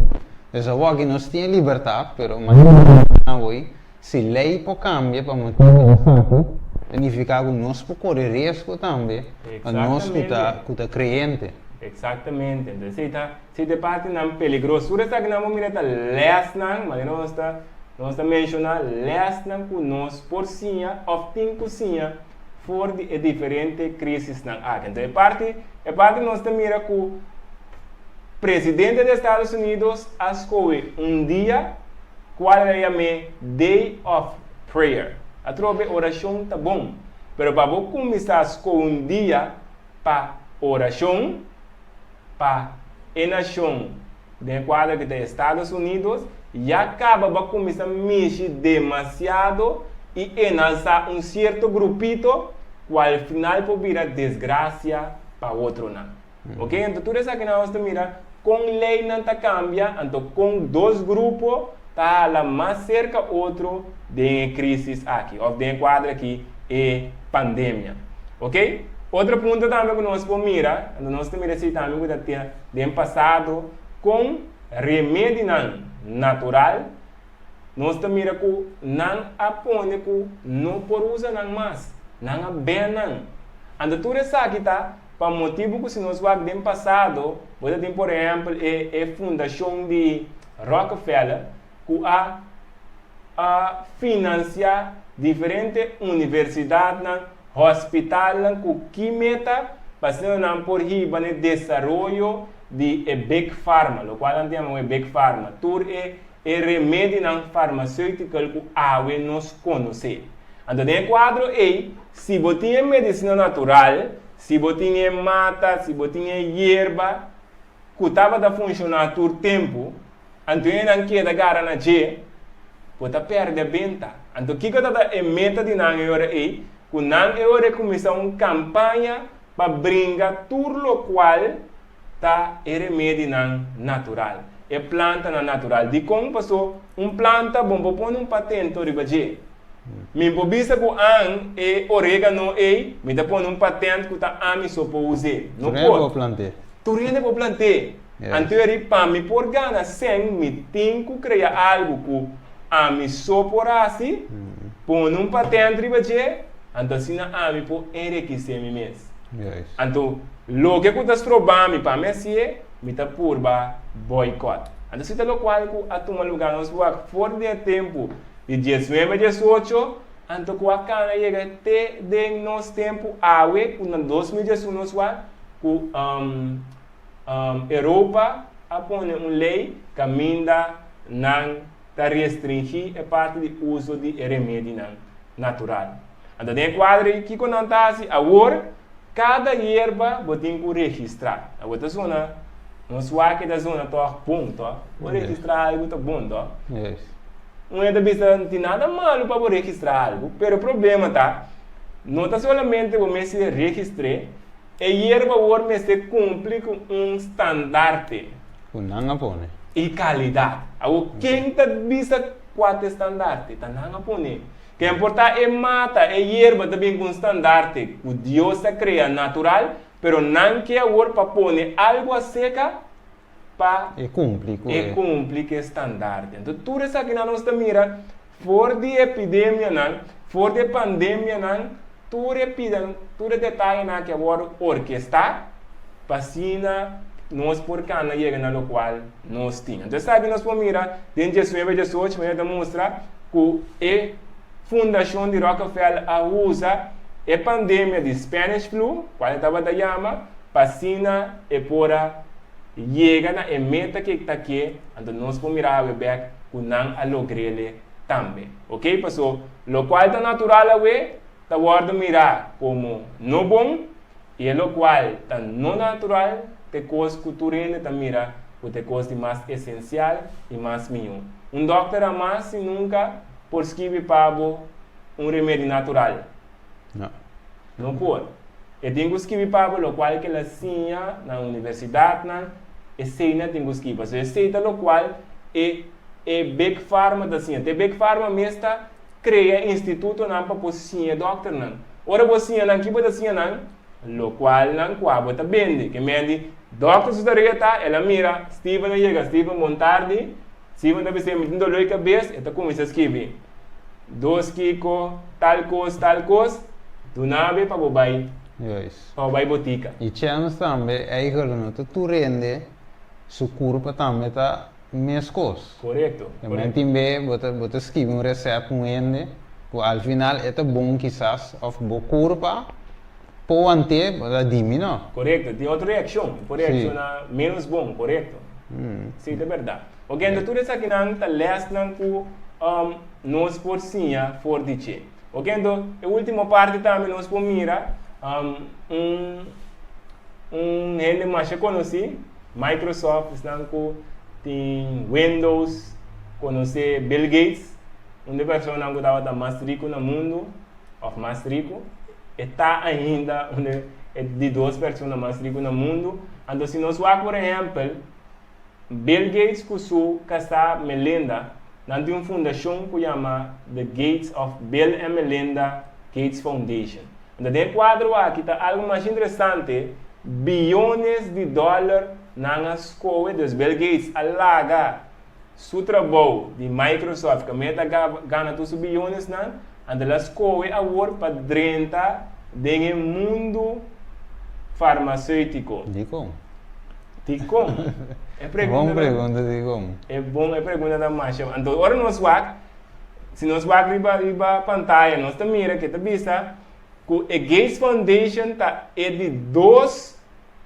Pues awor nos tin e libertat, pero manera ku nos ta awor Si lei por kambia pa motibu di esaki, ta nifiká ku nos por kore riesgo tambe pa nos ku ta ku ta kreyente. Eksaktamente. Entonces esei ta esei ta e partinan peligroso. Tur esakinan bo mira ta lèsnan, manera nos ta nos ta menshoná lèsnan ku nos por siña òf tin ku siña for di e diferente krisisnan aki. Entonces e parti e parti nos ta mira ku presidente di Estados Unidos a skohe un dia Cual el a yam'é Day of Prayer. Atrobe oracion ta bon, pero pa bo cuminsa scoge un dia. pa orashon pa e nashon den e kuadro ku ta Estados Unidos, ya kaba bo a kuminsá mishi demasiado i enalsá un sierto grupito ku al final por bira desgrasia pa otronan. Ok, anto tur esakinan nos ta mira kon leinan ta kambia, anto kon dos grupo ta hala mas serka otro den e krisis aki òf den e kuadro aki e pandemia. Ok, otro punto tambe ku nos por mira, anto nos ta mira esei tambe ku ta tin den pasado kon remedinan natural nos ta mira ku nan a pone ku no por usa nan mas, nan a bèn nan. Anto tur esaki ta Pa motibu ku si nos wak den pasado, bo ta tin por ehèmpel e e fundashon di Rockefeller ku a a finansiá diferente universidatnan, hospitalnan ku ki meta? Pa asina nan por hiba na e desaroyo di e Big Pharma, lokual nan ta yama e Big Pharma, tur e e remedinan farmaceutical ku awe nos konosé. Anto den e kuadro ei, si bo tin e medisina natural, si bo tin e mata, si bo tin e yerba ku tabata funshoná tur tempu, anto e nan keda gara na dje, bo ta pèrdè benta. Anto kiko tabata e meta di nan e ora ei? Ku nan e ora ei kuminsá un kampaña pa bringa tur lokual ta e remedinan natural, e plantanan natural. Dikon? Paso un planta bo por pone un patento riba dje. Mi por bisa ku an e oregano ei, mi ta pone un patent ku ta ami so por us'é. No Tur hende por. por plant'é. Tur hende por plant'é. Anto eri pa mi por gana sèn mi tin ku krea algu ku ami so por hasi, pone un patent riba dje, anto asina ami por enrikisé mi mes. Anto, loke ku ta stroba mi pa mi hasié, mi ta purba boycott. Anto si ta lokual ku a tuma lugá nos wak for di e tempu di diesnuebe diesocho, anto ku a kana yega te den nos tempu awe ku na 2011 nos wak ku Europa a pone un lei kaminda nan ta restringí e parti di uso di e remedinan natural. Anto den e kuadro ei kiko nan ta hasi awor? Kada yerba bo tin ku registrá. Awor ta zona, nos wak ta zona tòg bon tòg. Bo registrá algu ta bon tòg. Un hende ta bisa no tin nada malu pa bo registrá algu, pero e problema ta no ta solamente bo mester registr'é, e yerba awor mester kumpli ku un standarte. Ku nan a pone. I kalidat. Awor ken ta bisa kua ta e standarte? Ta nan a pone. Ken por ta e mata, e yerba ta bin ku un standarte ku Dios a krea natural, pero nan ke awor pa pone algu aseka pa E kumpli ku e e. kumpli ku e standarte. Anto tur esakinan nos ta mira for di epidemianan, for di e pandemianan, tur e pida, tur e detayenan aki a wòrdu orkestá pa asina nos por kana yega na lokual nos tin. Anto esaki nos por mira den diesnuebe, diesocho manera ta mustra ku e fundashon di Rockefeller a usa e pandemia di Spanish Flu, kual e tabata yama, pa asina e por a yega na e meta ku e ta ke, anto nos por mira awe bèk ku nan a logr'ele tambe. Oke, paso lokual ta natural awe ta wòrdu mirá komo no bon, i e lokual ta no natural ta e kos ku tur hende ta mira ku ta e kos di mas esensial i mas mihó. Un dòkter hamas i nunka por skibi pa bo un remedi natural. No. No por. E tin ku skibi pa bo lokual ku el a siña na universidatnan, esei nan tin ku skibi. Pasobra esei ta lokual e e Big Pharma ta siña. Ta e Big Pharma mes ta krea institutonan pa por siña e dòkternan. Ora bo siña nan, ki bo ta siña nan? Lokual nan kua bo ta bende. Ke men di, dòkter su tarea ta, el a mira, Steven a yega, Steven bon tardi, Steven ta bis'é, mi tin doló di kabes, e ta kuminsá skibi, dos kiko, tal kos, tal kos, duna be pa bo bai, pa bo bai botika. I chèns tambe, eigel no ta tur hende su kurpa tambe ta Meskos. Korekto, E korekto. Men tin be bo ta bo ta skibi un resèpt ku un hende ku al final e ta bon kisas òf bo kurpa por want'é bo ta di mi no. Korekto, tin otro reakshon, e por Sí. reakshoná ménos bon, korekto. Sí, ta bèrdat. Oke, anto tur esakinan ta lèsnan ku nos por siña for di dje. Oke, anto e último parti tambe nos por mira un. Un hende masha konosí, Microsoft, esnan ku tin Windows konosé Bill Gates, un di e personanan ku tabata mas riku na mundu, òf mas riku, e ta ainda un di e di dos persona mas riku na mundu. Anto si nos wak por ehèmpel, Bill Gates ku su kasá Melinda, nan tin un fundashon ku yama The Gates òf Bill and Melinda Gates Foundation. Anto den e kuadro aki ta algu masha interesante, biyones di dòler nan a skohe, dus Bill Gates a laga su trabou di Microsoft kaminda ta gana tur su biyonesnan, anto el a skohe awor pa drenta den e mundu farmaseutiko. Dikon? Dikon? E pregunta Bon pregunta, dikon? E bon, e pregunta ta masha. Anto ora nos wak, si nos wak riba riba pantaya nos ta mira ke ta bisa ku e Gates Foundation ta e di dos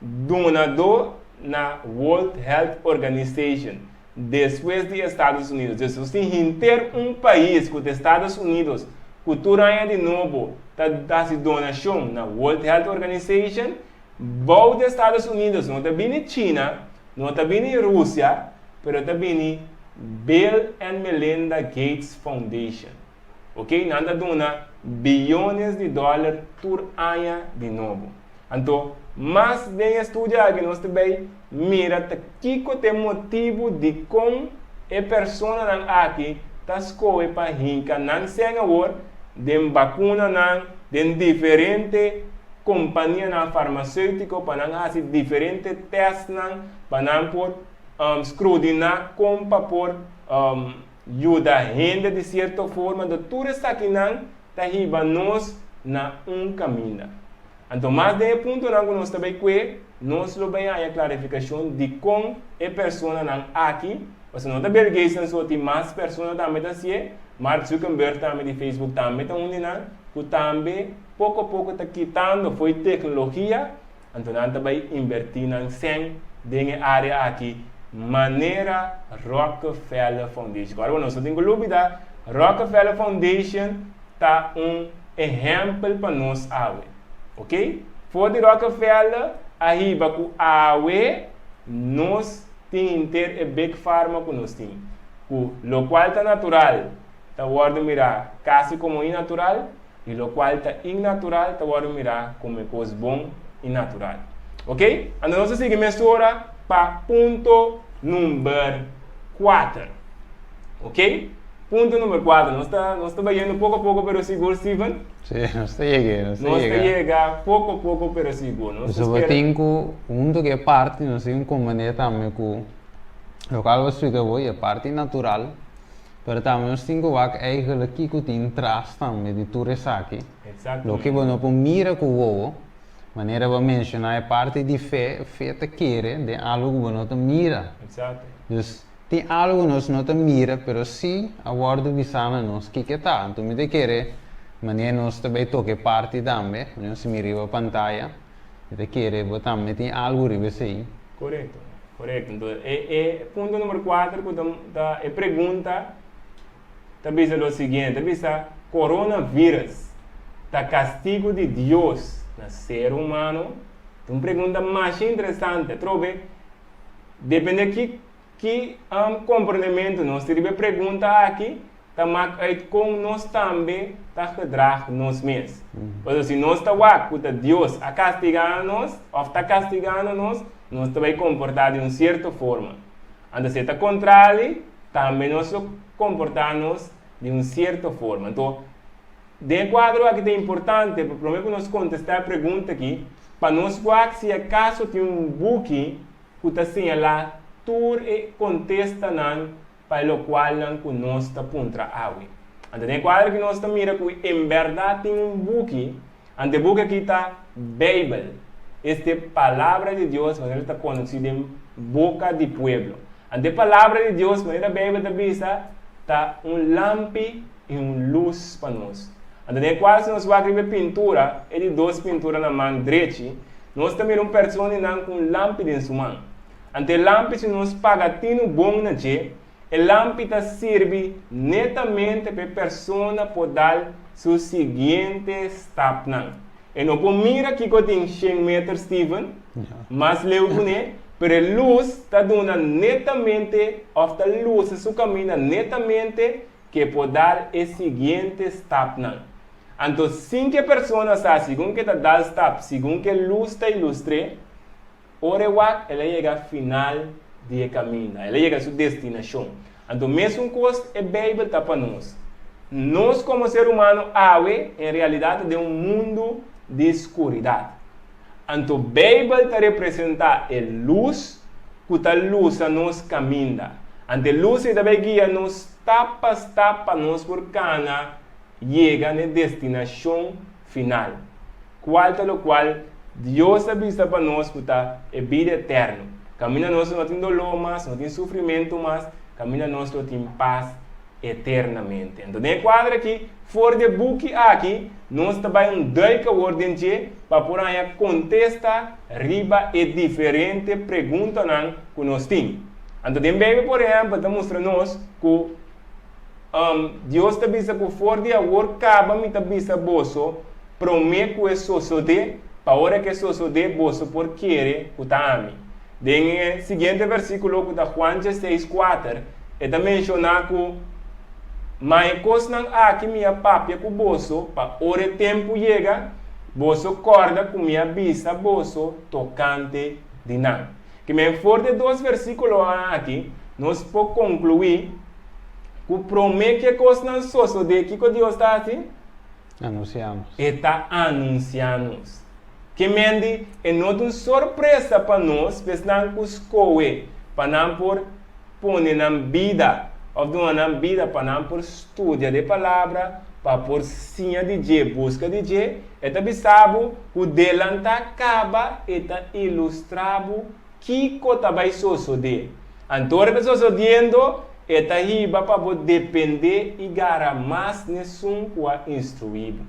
donadó na World Health Organization despues di Estados Unidos. Dus nos tin henter un pais ku ta Estados Unidos ku tur aña di nobo ta hasi donashon na World Health Organization. Bou di Estados Unidos no ta bini China, no ta bini Rusia, pero ta bini Bill and Melinda Gates Foundation. Ok, nan ta duna biyones di dòler tur aña di nobo. Anto, mas den e studio aki nos ta bay mira ta kiko ta e motibu dikon e personanan aki ta skohe pa hinka nan sèn awor den bakunanan, den diferente kompanianan farmaseutiko pa nan hasi diferente tèstnan pa nan por skrudiná kon pa por yuda hende di sierto forma. Anto tur esakinan ta hiba nos na un kaminda. Anto mas den e puntonan ku nos ta bai kue, nos lo bai haña klarifikashon dikon e personanan aki, pasobra no ta Bill Gates so, tin mas persona tambe ta hasié, Mark Zuckerberg tambe di Facebook tambe ta un di nan, ku tambe poko poko ta kitando fo'i teknologia, anto nan ta bai inbertí nan sèn den e área aki manera Rockefeller Foundation. Kòrda bo nos no tin ku lubidá, Rockefeller Foundation ta un ehèmpel pa nos awe. Ok? For di Rockefeller a hiba ku awe nos tin henter e Big Pharma ku nos tin. Ku lokual ta natural ta wòrdu mirá kasi komo inatural i lokual ta innatural ta wòrdu mirá komo e kos bon i natural. Ok? Anto nos ta sigui mesora pa punto number kuater. Ok? Punto number 4. Nos ta, nos ta bayendo poco poco pero sigur, Steven. Sí, nos ta yega, nos ta Nos ta yega. yega poco poco pero sigur. Nos ta Pasobra spera. tin ku huntu ku e parti nos tin un komprendé tambe ku lokual bo splika bo e parti natural, pero tambe nos tin ku wak eigenlijk kiko tin tras tambe di tur esaki. Loke bo Exactamente. no por mira ku wowo, manera bo a menshoná e parti di fe, fe ta kere den algu ku bo no ta mira. Exacto. Dus Tin algu nos no ta mira pero si a wòrdu bisá na nos kiko ta. Anto mi ta kere manera nos ta bai toka e parti tambe, manera nos mira riba pantaya, mi ta kere bo tambe tin algu riba esei. Korekto, korekto. Anto e e punto number kuater ku ta ta e pregunta ta bisa lo siguiente, ta bisa coronavirus ta kastigu di Dios na ser humano? Ta un pregunta masha interesante. Atrobe depende ki Ki komprendementu nos tin riba e pregunta aki ta mak uit kon nos tambe ta gedrag nos mes. Pasobra si nos ta wak ku ta Dios a kastigá nos òf ta kastigando nos, nos ta bai komportá di un sierto forma. Anto si e ta kontrali, tambe nos lo komportá nos di un sierto forma. Anto, den e kuadro aki ta importante pa promé ku nos kontestá e pregunta aki, pa nos wak si akaso tin un buki ku ta señalá tur e kontestanan pa e lokualnan ku nos ta puntra awe. Anto den e kuadro aki nos ta mira ku en bèrdat tin un buki, anto e buki aki ta Beibel, este Palabra di Dios manera ta konosí den boka di pueblo. Anto e Palabra di Dios manera Beibel ta bisa ta un lampi i un lus pa nos. Anto den e kuadro si nos wak riba e pintura, e di dos pintura na man drechi, Nos ta mira un persona di nan ku un lampi den su man. Anto e lampi si nos paga tinu bon na dje, e lampi ta sirbi netamente pa e persona por dal su siguiente stapnan. E no por mira kiko tin shen meter Steven, mas leu kuné, pero e lus ta duna netamente òf ta lusa su kaminda netamente ku e por dal e siguiente stapnan. Anto sin ku e persona sa segun ku e ta dal stap, segun ku e lus ta ilustr'é, Ora e wak, el a yega final di e kaminda, el a yega su destinashon. Anto mesun kos e Beibel ta pa nos. Nos komo ser humano awe en realidat ta den un mundu di skuridat. Anto Beibel ta representá e lus ku ta lusa nos kaminda. Anto e lus ei ta bai guia nos stap pa stap pa nos por kana yega n'e destinashon final. Cual ta locual Dios a bisa pa nos cu ta e bida eterno. Caminda nos lo no tin dolor mas, no tin sufrimento mas, caminda nos lo tin paz eternamente. Anto den e cuadro aki, for di e buki aki, nos ta bay un duik awor den dje pa por haña contesta riba e diferente preguntanan cu nos tin. Anto den Bijbel por ehempel ta mustra nos cu Dios ta bisa ku for di awor kaba mi ta bisa boso promé ku e sosodé, pa ora ku e sosodé boso por kere ku ta ami. Den e siguiente versíkulo ku ta Juan dieseis kuater, e ta menshoná ku, Ma e kosnan aki mi a papia ku boso pa ora e tempu yega, boso kòrda ku mi a bisa boso tokante di nan. Ke men for di e dos versíkulonan aki nos por konkluí Ku promé ku e kosnan sosodé, kiko Dios ta hasi? Anunsiá nos. E ta anunsiá nos. Ke men di, e no ta un sorpresa pa nos, pa esnan ku skohe pa nan por pone nan bida òf duna nan bida pa nan por studia de Palabra, pa por siña di dje, buska di dje. E ta bisa bo ku delantá kaba e ta ilustrá bo Kiko ta bai sosodé? Anto ora ta sosodiendo, e ta hiba pa bo dependé i gara mas n'esun ku a instruí bo.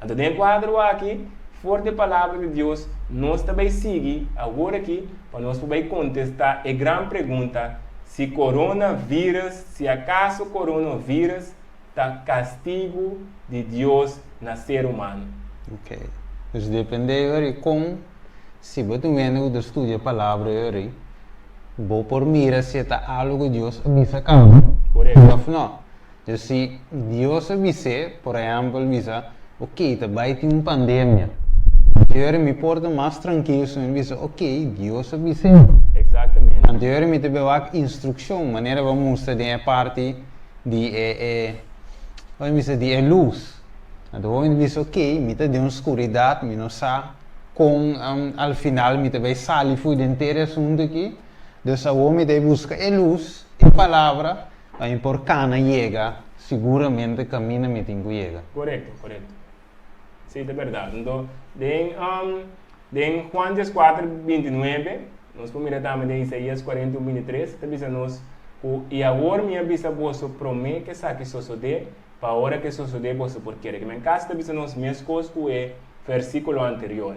Anto den e kuadro aki, for di e Palabra di Dios, nos ta bai sigui awor aki pa nos por bai kontestá e gran pregunta si coronavirus, si akaso coronavirus ta kastigu di Dios na ser humano. Ok. Dus dependé ora i kon. Si bo ta un hende ku ta studia Palabra yori, bo por mira si e ta algu ku Dios a bisa kaba òf nò. Dus si Dios a bis'é, por ehèmpel, bisa, Oké, ta bai tin un pandemia. Anto yori mi por ta mas trankil si mi bisa, Oké, Dios a bis'é. Anto yori mi ta bai wak instrukshon, manera bo a mustra den e parti di e, e, bo a bisa di e lus. Anto bo a bisa, Oké, mi ta den un skuridat, mi no sa. Kon al final mi ta bai sali fo'i den ter e asuntu aki. Dus awor mi ta bai buska e lus, e palabra, pa mi por kana yega siguramente kaminda mi tin ku yega. Korekto, korekto. Sí, ta bèrdat. Anto, den den Juan dieskuater bintinuebe, nos por mira tambe den Isaías kuarenta i un bintitres, ta bisa nos ku, I awor mi a bisa boso promé ku esaki sosodé, Pa ora ke sosodé boso por kere. Ke men kasi ta bisa nos meskos ku e versíkulo anterior.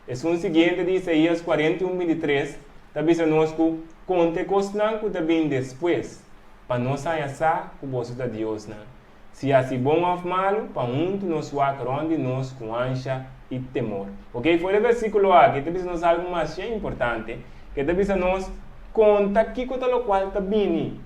Esun siguiente di Isaías 41, 23 ta bisa nos ku konta e kosnan ku ta bin despues, pa nos haña sa ku boso ta diosnan. Si hasi bon òf malu, pa huntu nos wak rònt di nos ku ansha i temor. Oke, for e versíkulo aki ta bisa nos algu masha importante, ke ta bisa nos konta kiko ta lokual ta bini.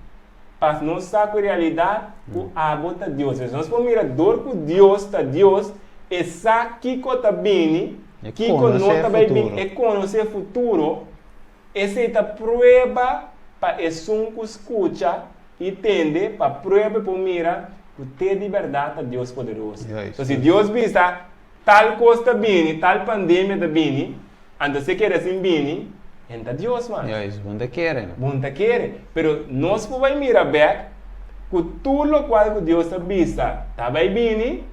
Pa nos sa ku e realidat ku abo ta Dios. Pues nos por mira dor ku Dios ta Dios, e sa kiko ta bini, kiko no ta bai bini, e konosé futuro. Esei ta prueba pa esun ku skucha i tende, pa prueba e por mira ku te di bèrdat ta Dios poderoso. So si Dios bisa tal kos ta bini, tal pandemia ta bini, Anto si e kere sin bini, en ta Dios mas. Juist, bon ta kere no. Bon ta kere. Pero nos por bai mira bek ku tur lokual ku Dios a bisa ta bai bini,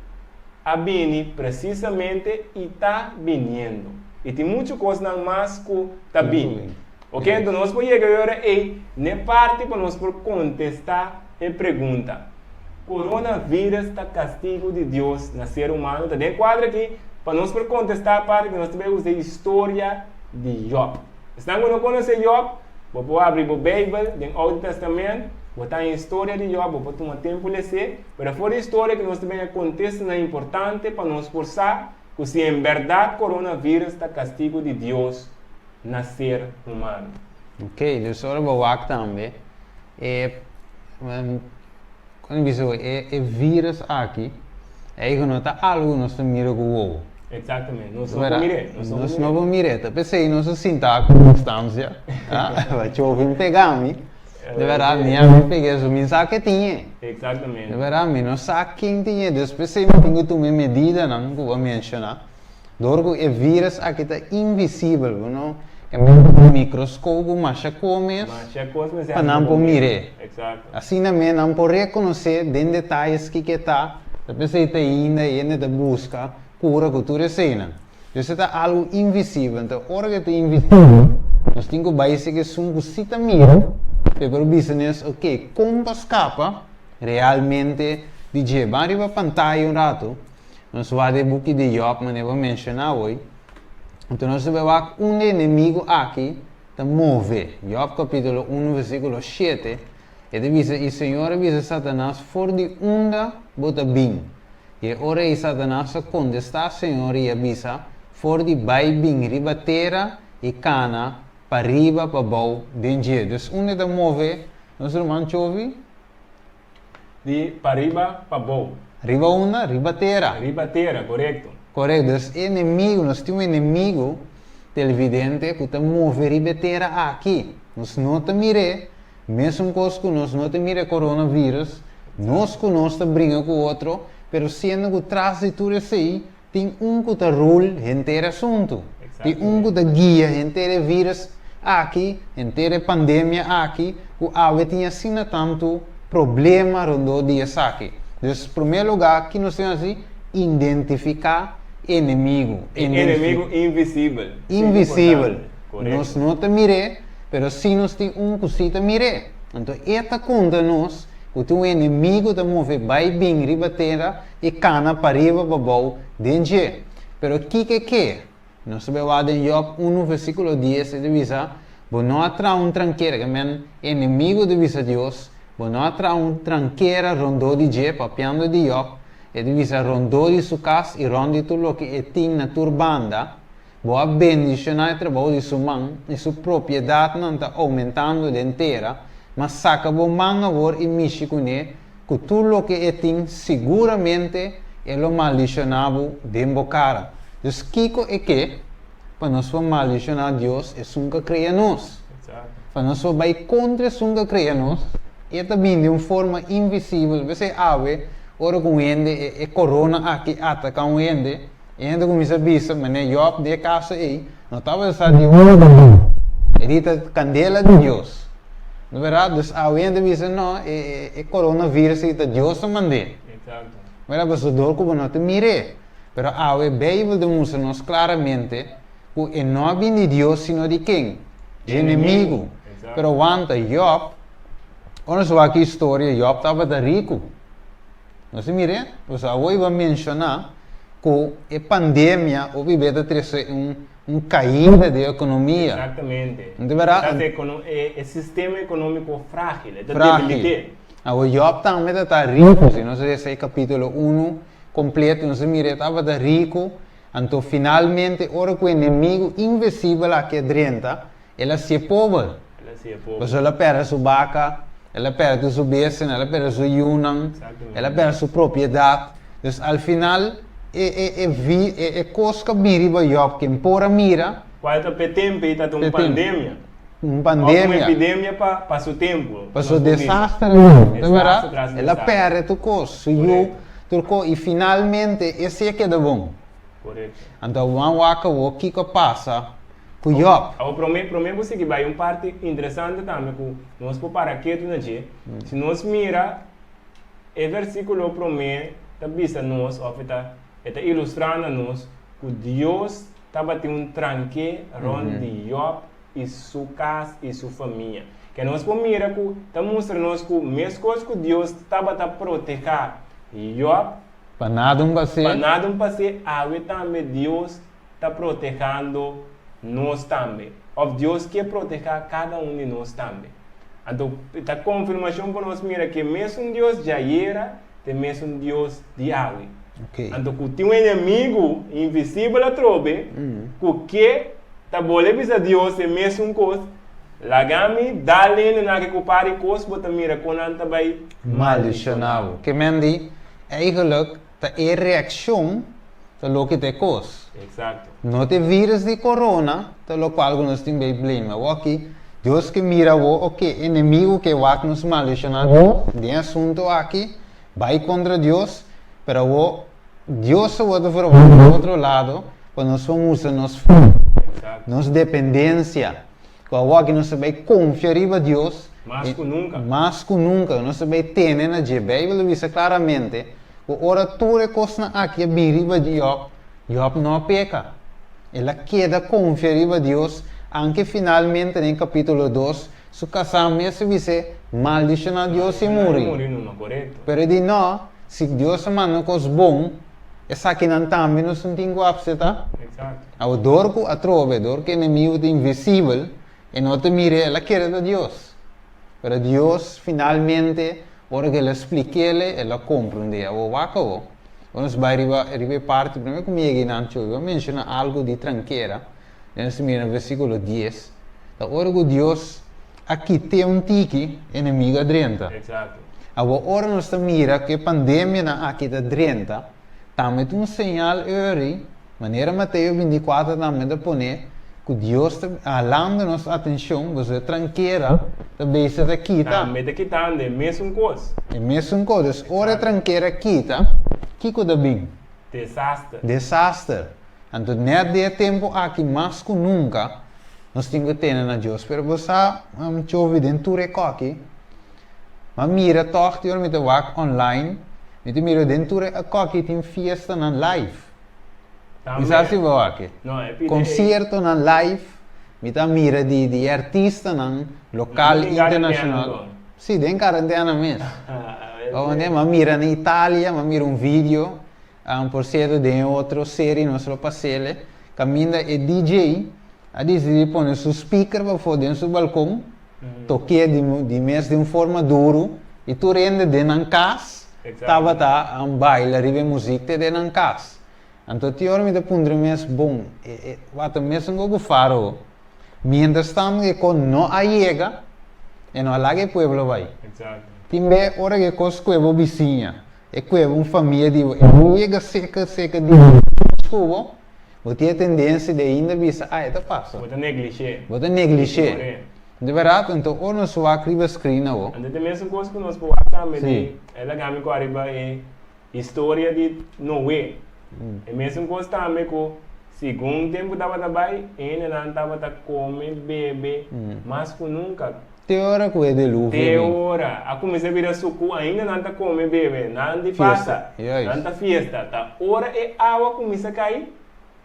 a bini presisamente i ta biniendo. I tin muchu kosnan mas ku ta bini. Oke, anto nos por yega e ora ei n'e parti pa nos por kontestá e pregunta, Coronavirus ta kastigu di Dios na ser humano? Ta den e kuadro aki pa nos por kontestá e parti ku nos ta bai usa e historia di Job. Esnan ku no konosé Job, bo por abri bo Beibel den Oude Testament, bo ta haña historia di Job, bo por tuma tempu les'é, pero for di historia ku nos ta bai haña kontestanan importante pa nos por sa. ku si en bèrdat coronavirus ta kastigu di Dios na ser humano. Ok, dus ora bo wak tambe e kon bisa bo e e virus aki eigen no ta algu ku nos ta mira ku wowo. Exactamente, nos no por mir'é, nos no por mir'é. Nos no por mir'é, ta p'esei nos a sinta ku distansia, pa Chovin pega mi, de bèrdat mi a mi peg'é so mi sa ke tin e. Exactamente. De bèrdat mi no sa ken tin e, dus p'esei mi tin ku tuma e medidanan ku bo a menshoná. Dor ku e vírus aki ta invisibel, bo no ke mester un mikroskop ku masha kos mes pa nan por mir'é. Asina mes nan por rekonosé den detayes kiko e ta, ta p'esei ta ainda hende ta buska kura ku tur eseinan. Dus e ta algu invisibel. Anto ora ku e ta invisibel, nos tin ku bai seki esun ku si ta mira, pa e por bisa nos, oke, kon pa skapa realmente di dje. Ban riba pantaya un ratu. Nos wak e buki di Job manera bo a menshoná awor, anto nos ta bai wak unda e enemigu aki ta move. Job kapítulo unu versíkulo shete, e ta bisa, I Señor a bisa Satanas, For di unda bo ta bin? I e ora ei Satanas a kontestá Señor i a bisa, For di bai bin riba tera i kana pariba pabou den dje. Dus unda e ta move, nos ruman Chovi? Di pariba pa bou. Riba unda? Riba tera. Riba tera, korekto. Korekto. Dus e enemigu, nos tin un enemigu televidente ku ta move riba e tera aki. Nos no ta mir'é, mesun kos ku nos no ta mira e coronavirus, nos ku nos ta bringa ku otro, pero siendo ku tras di tur esei Tin un ku ta rul henter e asuntu. Tin un ku ta guia henter e virus aki, henter e pandemia aki, ku awe tin asina tantu problema rondó di esaki. Dus, promé lugá, ki nos tin hasi? Identifiká enemigu. E enemigu invisibel. Invisibel. Nos no ta mir'é, pero sí nos tin un ku sí ta mir'é. Anto e ta konta nos ku tin un enemigu ta move bai bin riba tera I kana pariba pabou den dje. Pero kiko ke? Nos ta bai wak den Job unu versíkulo dies, e ta bisa, Bo no a traha un trankera, ke men enemigu ta bisa Dios, bo no a traha un trankera rondó di dje, papiando di Job, e ta bisa, rondó di su kas i rònt di tur loke e tin na tur banda, bo a bendishoná e trabou di su man, i su propiedatnan ta oumentando den tera, ma saka bo man awor i mishi kuné, Ku tur loke e tin, siguramente e lo maldishoná bo den bo kara. Dus kiko e ke? Pa nos por maldishoná Dios, esun ku a krea nos. Pa nos por bai kontra esun ku a krea nos, e ta bini den un forma invisibel. P'esei awe, ora ku un hende, e korona aki ataká un hende, E hende kuminsá bisa, Manera Jòb den e kaso ei, no tabata sa di unda ta bin. E di ta kandela di Dios. No bèrdat? Dus awe hende bisa, No, e e coronavirus ei ta Dios ta mand'é. Bèrdat? Pasobra dor ku bo no ta mir'é. Pero awe Beibel ta mustra nos klaramente ku e no a bin di Dios sino di ken? Dje enemigu. Pero wanta, Jòb, ora nos wak e historia, Jòb tabata riku. Nos a mir'é, pasobra awor i bo a menshoná ku e pandemia hopi be ta trese un un kaida di ekonomia. Eksaktamente. No ta bèrdat? Ta hasi e e sistema ekonómiko frágil, e ta Frágil. debilit'é. Awor Jòb tambe ta ta riku, si nos lesa e kapítulo unu kompleto nos a mira e tabata riku, anto finalmente ora ku enemigu invisibel aki a drenta, El a sié pober. El a sié pober. Pasobra el a pèrdè su baka, el a pèrdè tur su bestianan, el a pèrdè su yunan, el a pèrdè su propiedat. Dus al final e e e vi e e kos ku a bin riba Jòb ken por a mira. Kual ta p'e tempu ei ta un pandemia. Un pandemia. Òf un epidemia pa pa su tempu. Pasobra desaster a bin, ta bèrdat? El a pèrdè tur kos, su yu, tur kos, i finalmente esei a keda bon. Korekto. Anto wan wak awor kiko a pasa ku Job. Awor promé promé bo sigui bai un parti interesante tambe ku nos por para ketu na dje. Si nos mira e versíkulo promé ta bisa nos òf e ta e ta ilustrá na nos ku Dios tabatin un tranké rònt di Job i su kas i su famia. Ke nos por mira ku ta mustra nos ku meskos ku Dios tabata protehá Job, Pa nada un pas'é. Pa nada un pas'é, awe tambe Dios ta protehando nos tambe. Òf Dios ke protehá kada un di nos tambe. Anto, ta konfirmashon pa nos mira ku e mesun Dios djayera ta e mesun Dios di awe. Anto ku tin un enemigu invisibel atrobe ku ke ta bole bisa Dios e mesun kos, laga mi dal hendenan aki ku par di kos bo ta mira kon nan ta bai maldishoná bo. Ke men di, Eigenlijk ta e reakshon ta loke ta e kos. Eksakto. No ta e virus di corona ta lokual ku nos tin bai blame. Awoki Dios ke mira awo, oke, enemigu ke wak nos maldishoná Dios den e asuntu aki, Bai kontra Dios, pero awor Dios ta wòrdu verwagt di otro lado pa nos por mustra nos fe, nos dependensia, ku awor aki nos ta bai konfia riba Dios Mas ku nunka. mas ku nunka, nos ta bai tene na dje. Beibel ta bisa klaramente ku ora tur e kosnan aki a bin riba Jòb, Jòb no a peka. El a keda konfia riba Dios, anke finalmente den kapítulo dos Su kasá mes a bis'é, Maldishoná Dios i muri. Pero e di, No, si Dios a manda kos bon, esakinan tambe nos no tin ku apseptá. Awor, dor ku atrobe, dor ku enemigu ta invisibel, e no ta mir'é, el a kere ta Dios. Pero Dios finalmente, ora ku el a splik'é, el a komprondé. Awor, wak awor, ora nos bai riba riba e parti, promé ku mi yega einan, mi a menshoná algu di trankera. Den nos mira na versíkulo dies, ta ora ku Dios a kit'é un tiki, enemigu a drenta. Exacto. Awor ora nos ta mira ku e pandemianan aki ta drenta, tambe ta un señal early, manera Mateo 24 tambe ta pone, ku Dios ta halando nos atenshon, pasobra e trankera ta bezig ta kita. Tambe ta kitando e mesun kos. E mesun kos. Dus ora e trankera kita, kiko ta bin? Desaster. Desaster. Anto net den e tempu aki mas ku nunka nos tin ku tene na Dios. Pero bo sa, Chovi, den tur e koki, m'a mira tòg di ora mi ta wak online, mi ta mira den tur e koki tin fiestanan live. Mi sa si bo wak e. Konsiertonan live, mi ta mira di di e artistanan lokal, internashonal. Si, den karentena mes. M'a mira na Italia, m'a mira un video. Por cierto den e otro serie nos lo pasele caminda e DJ a dicidi pone su speaker pafo den su balcon toke di mes den un forma duro y tur hende den nan cas tabata baila riba e muziek te den nan cas. Anto tin ora mi ta puntra mi mes bon e wata mesun cu Faro mientras tanto e cos no a yega e no a laga e pueblo bay. Tin be ora cu e cos cu e bo bisiña E kueba un famia di bo, e no yega seka seka di bo ku bo, bo tin e tendensia di ainda bisa, ah, e ta pasa. Bo ta neglish'é. Bo ta neglish'é. Di bèrdat, anto ora nos wak riba screen awo. Anto ta e mesun kos ku nos por wak tambe di, e laga mi ku ariba e historia di Noé. E mesun kos tambe ku segun tempu tabata bai, hendenan tabata kome, bebe mas ku nunka. Te ora ku e deluvio Te bin. ora a kuminsá bira sukú ainda nan ta kome bebe, nan di pasa, Fiesta, juist. nan ta fiesta. Ta ora e awa kuminsá kai.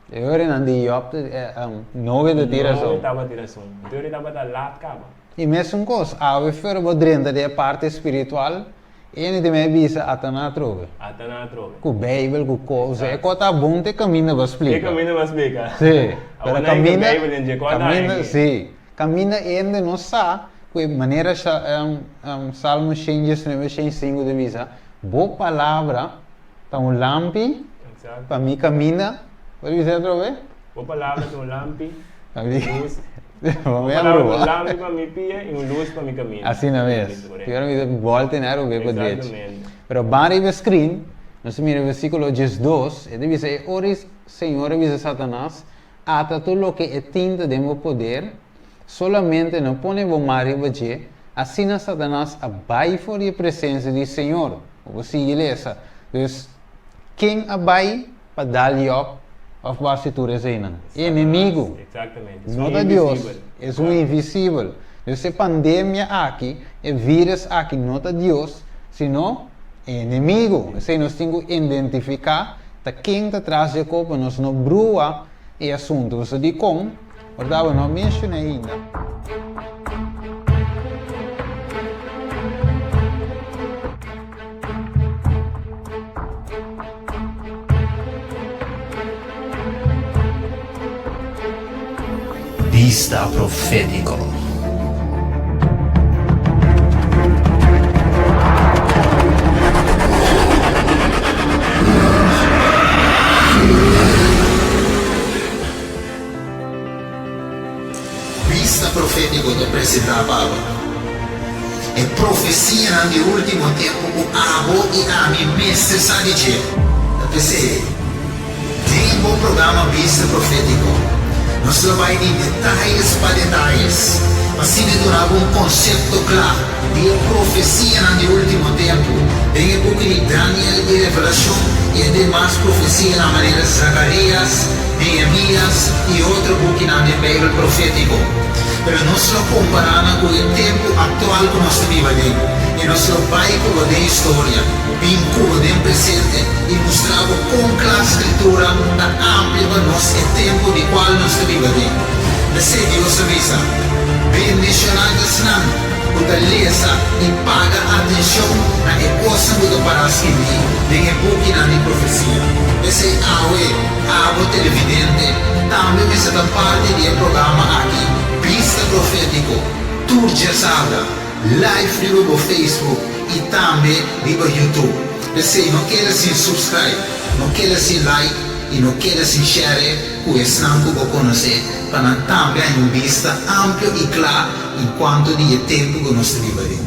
E ora nan di Job ta, Noe ta tira Noe son. tabata tira son. Te ora e tabata lat kaba. I mesun kos, awe for bo drenta den e parti spiritual, e ta mei bisa ata nan atrobe. Ata nan atrobe. Ku Bijbel, ku kos. E kos ta bon te kaminda bo splika. Te kaminda bo splika. Sí. Pero Awor nan hinka Bijbel den dje, kos ta kaminda, hinka. sí. Kaminda hende no sa ku e manera Salmo 119, 105 ta bisa, Bo palabra ta un lampi pa mi kaminda. Bo ta bisa atrobe? Bo palabra ta un lampi, lus. Bo palabra ta un lampi pa mi pia i un lus pa mi kaminda. Asina mes. Ki ora mi ta bòlta e arobe pa drechi. Pero ban riba e screen, nos ta mira versíkulo 12, e ta bisa, E ora e Señor a bisa Satanas, Ata tur loke e tin ta den bo poder, solamente no pone bo man riba dje, asina Satanas a bai for di e presensia di Señor. Bo por sigui lesa. Dus, ken a bai pa dal Jòb òf pa hasi tur eseinan? E enemigu. No ta Dios, esun invisibel. Dus e pandemia aki, e vírus aki no ta Dios, sino e enemigu. Esei nos tin ku identifiká. Ta ken ta tras dje kopa nos no brua e asuntu. Pasobra dikon? Por tabata no a menshona ainda. Bista profétiko. presentá pa bo. E profesianan di último tempu ku abo i ami mester sa di dje. Ta p'esei, den bo programa Bista Profétiko, nos lo bai di detayes pa detayes pa asina duna bo un konsepto kla di e profesianan di último tempu den e buki di Daniel i Revelashon i e demas profesianan manera Zakarías, Nehemías i otro bukinan den Beibel profétiko. Pero nos lo kompará nan ku e tempu aktual ku nos ta biba den, i nos lo bai ku bo den historia, bin ku bo den presente i mustra bo kon kla Skritura ta amplia pa nos e tempu di kual nos ta biba den. P'esei Dios a bisa, Bendishoná ta esnan ku ta lesa i paga atenshon na e kosnan ku ta pará skibí den e bukinan di profesia. P'esei awe, Abo televidente tambe mester ta parti di e programa aki Bista Profétiko tur djasabra live riba bo Facebook i tambe riba YouTube. P'esei no keda sin subscribe, no keda sin like i no keda sin share ku esnan ku bo konosé pa nan tambe haña un bista amplio i kla en kuanto di e tempu ku nos ta biba den.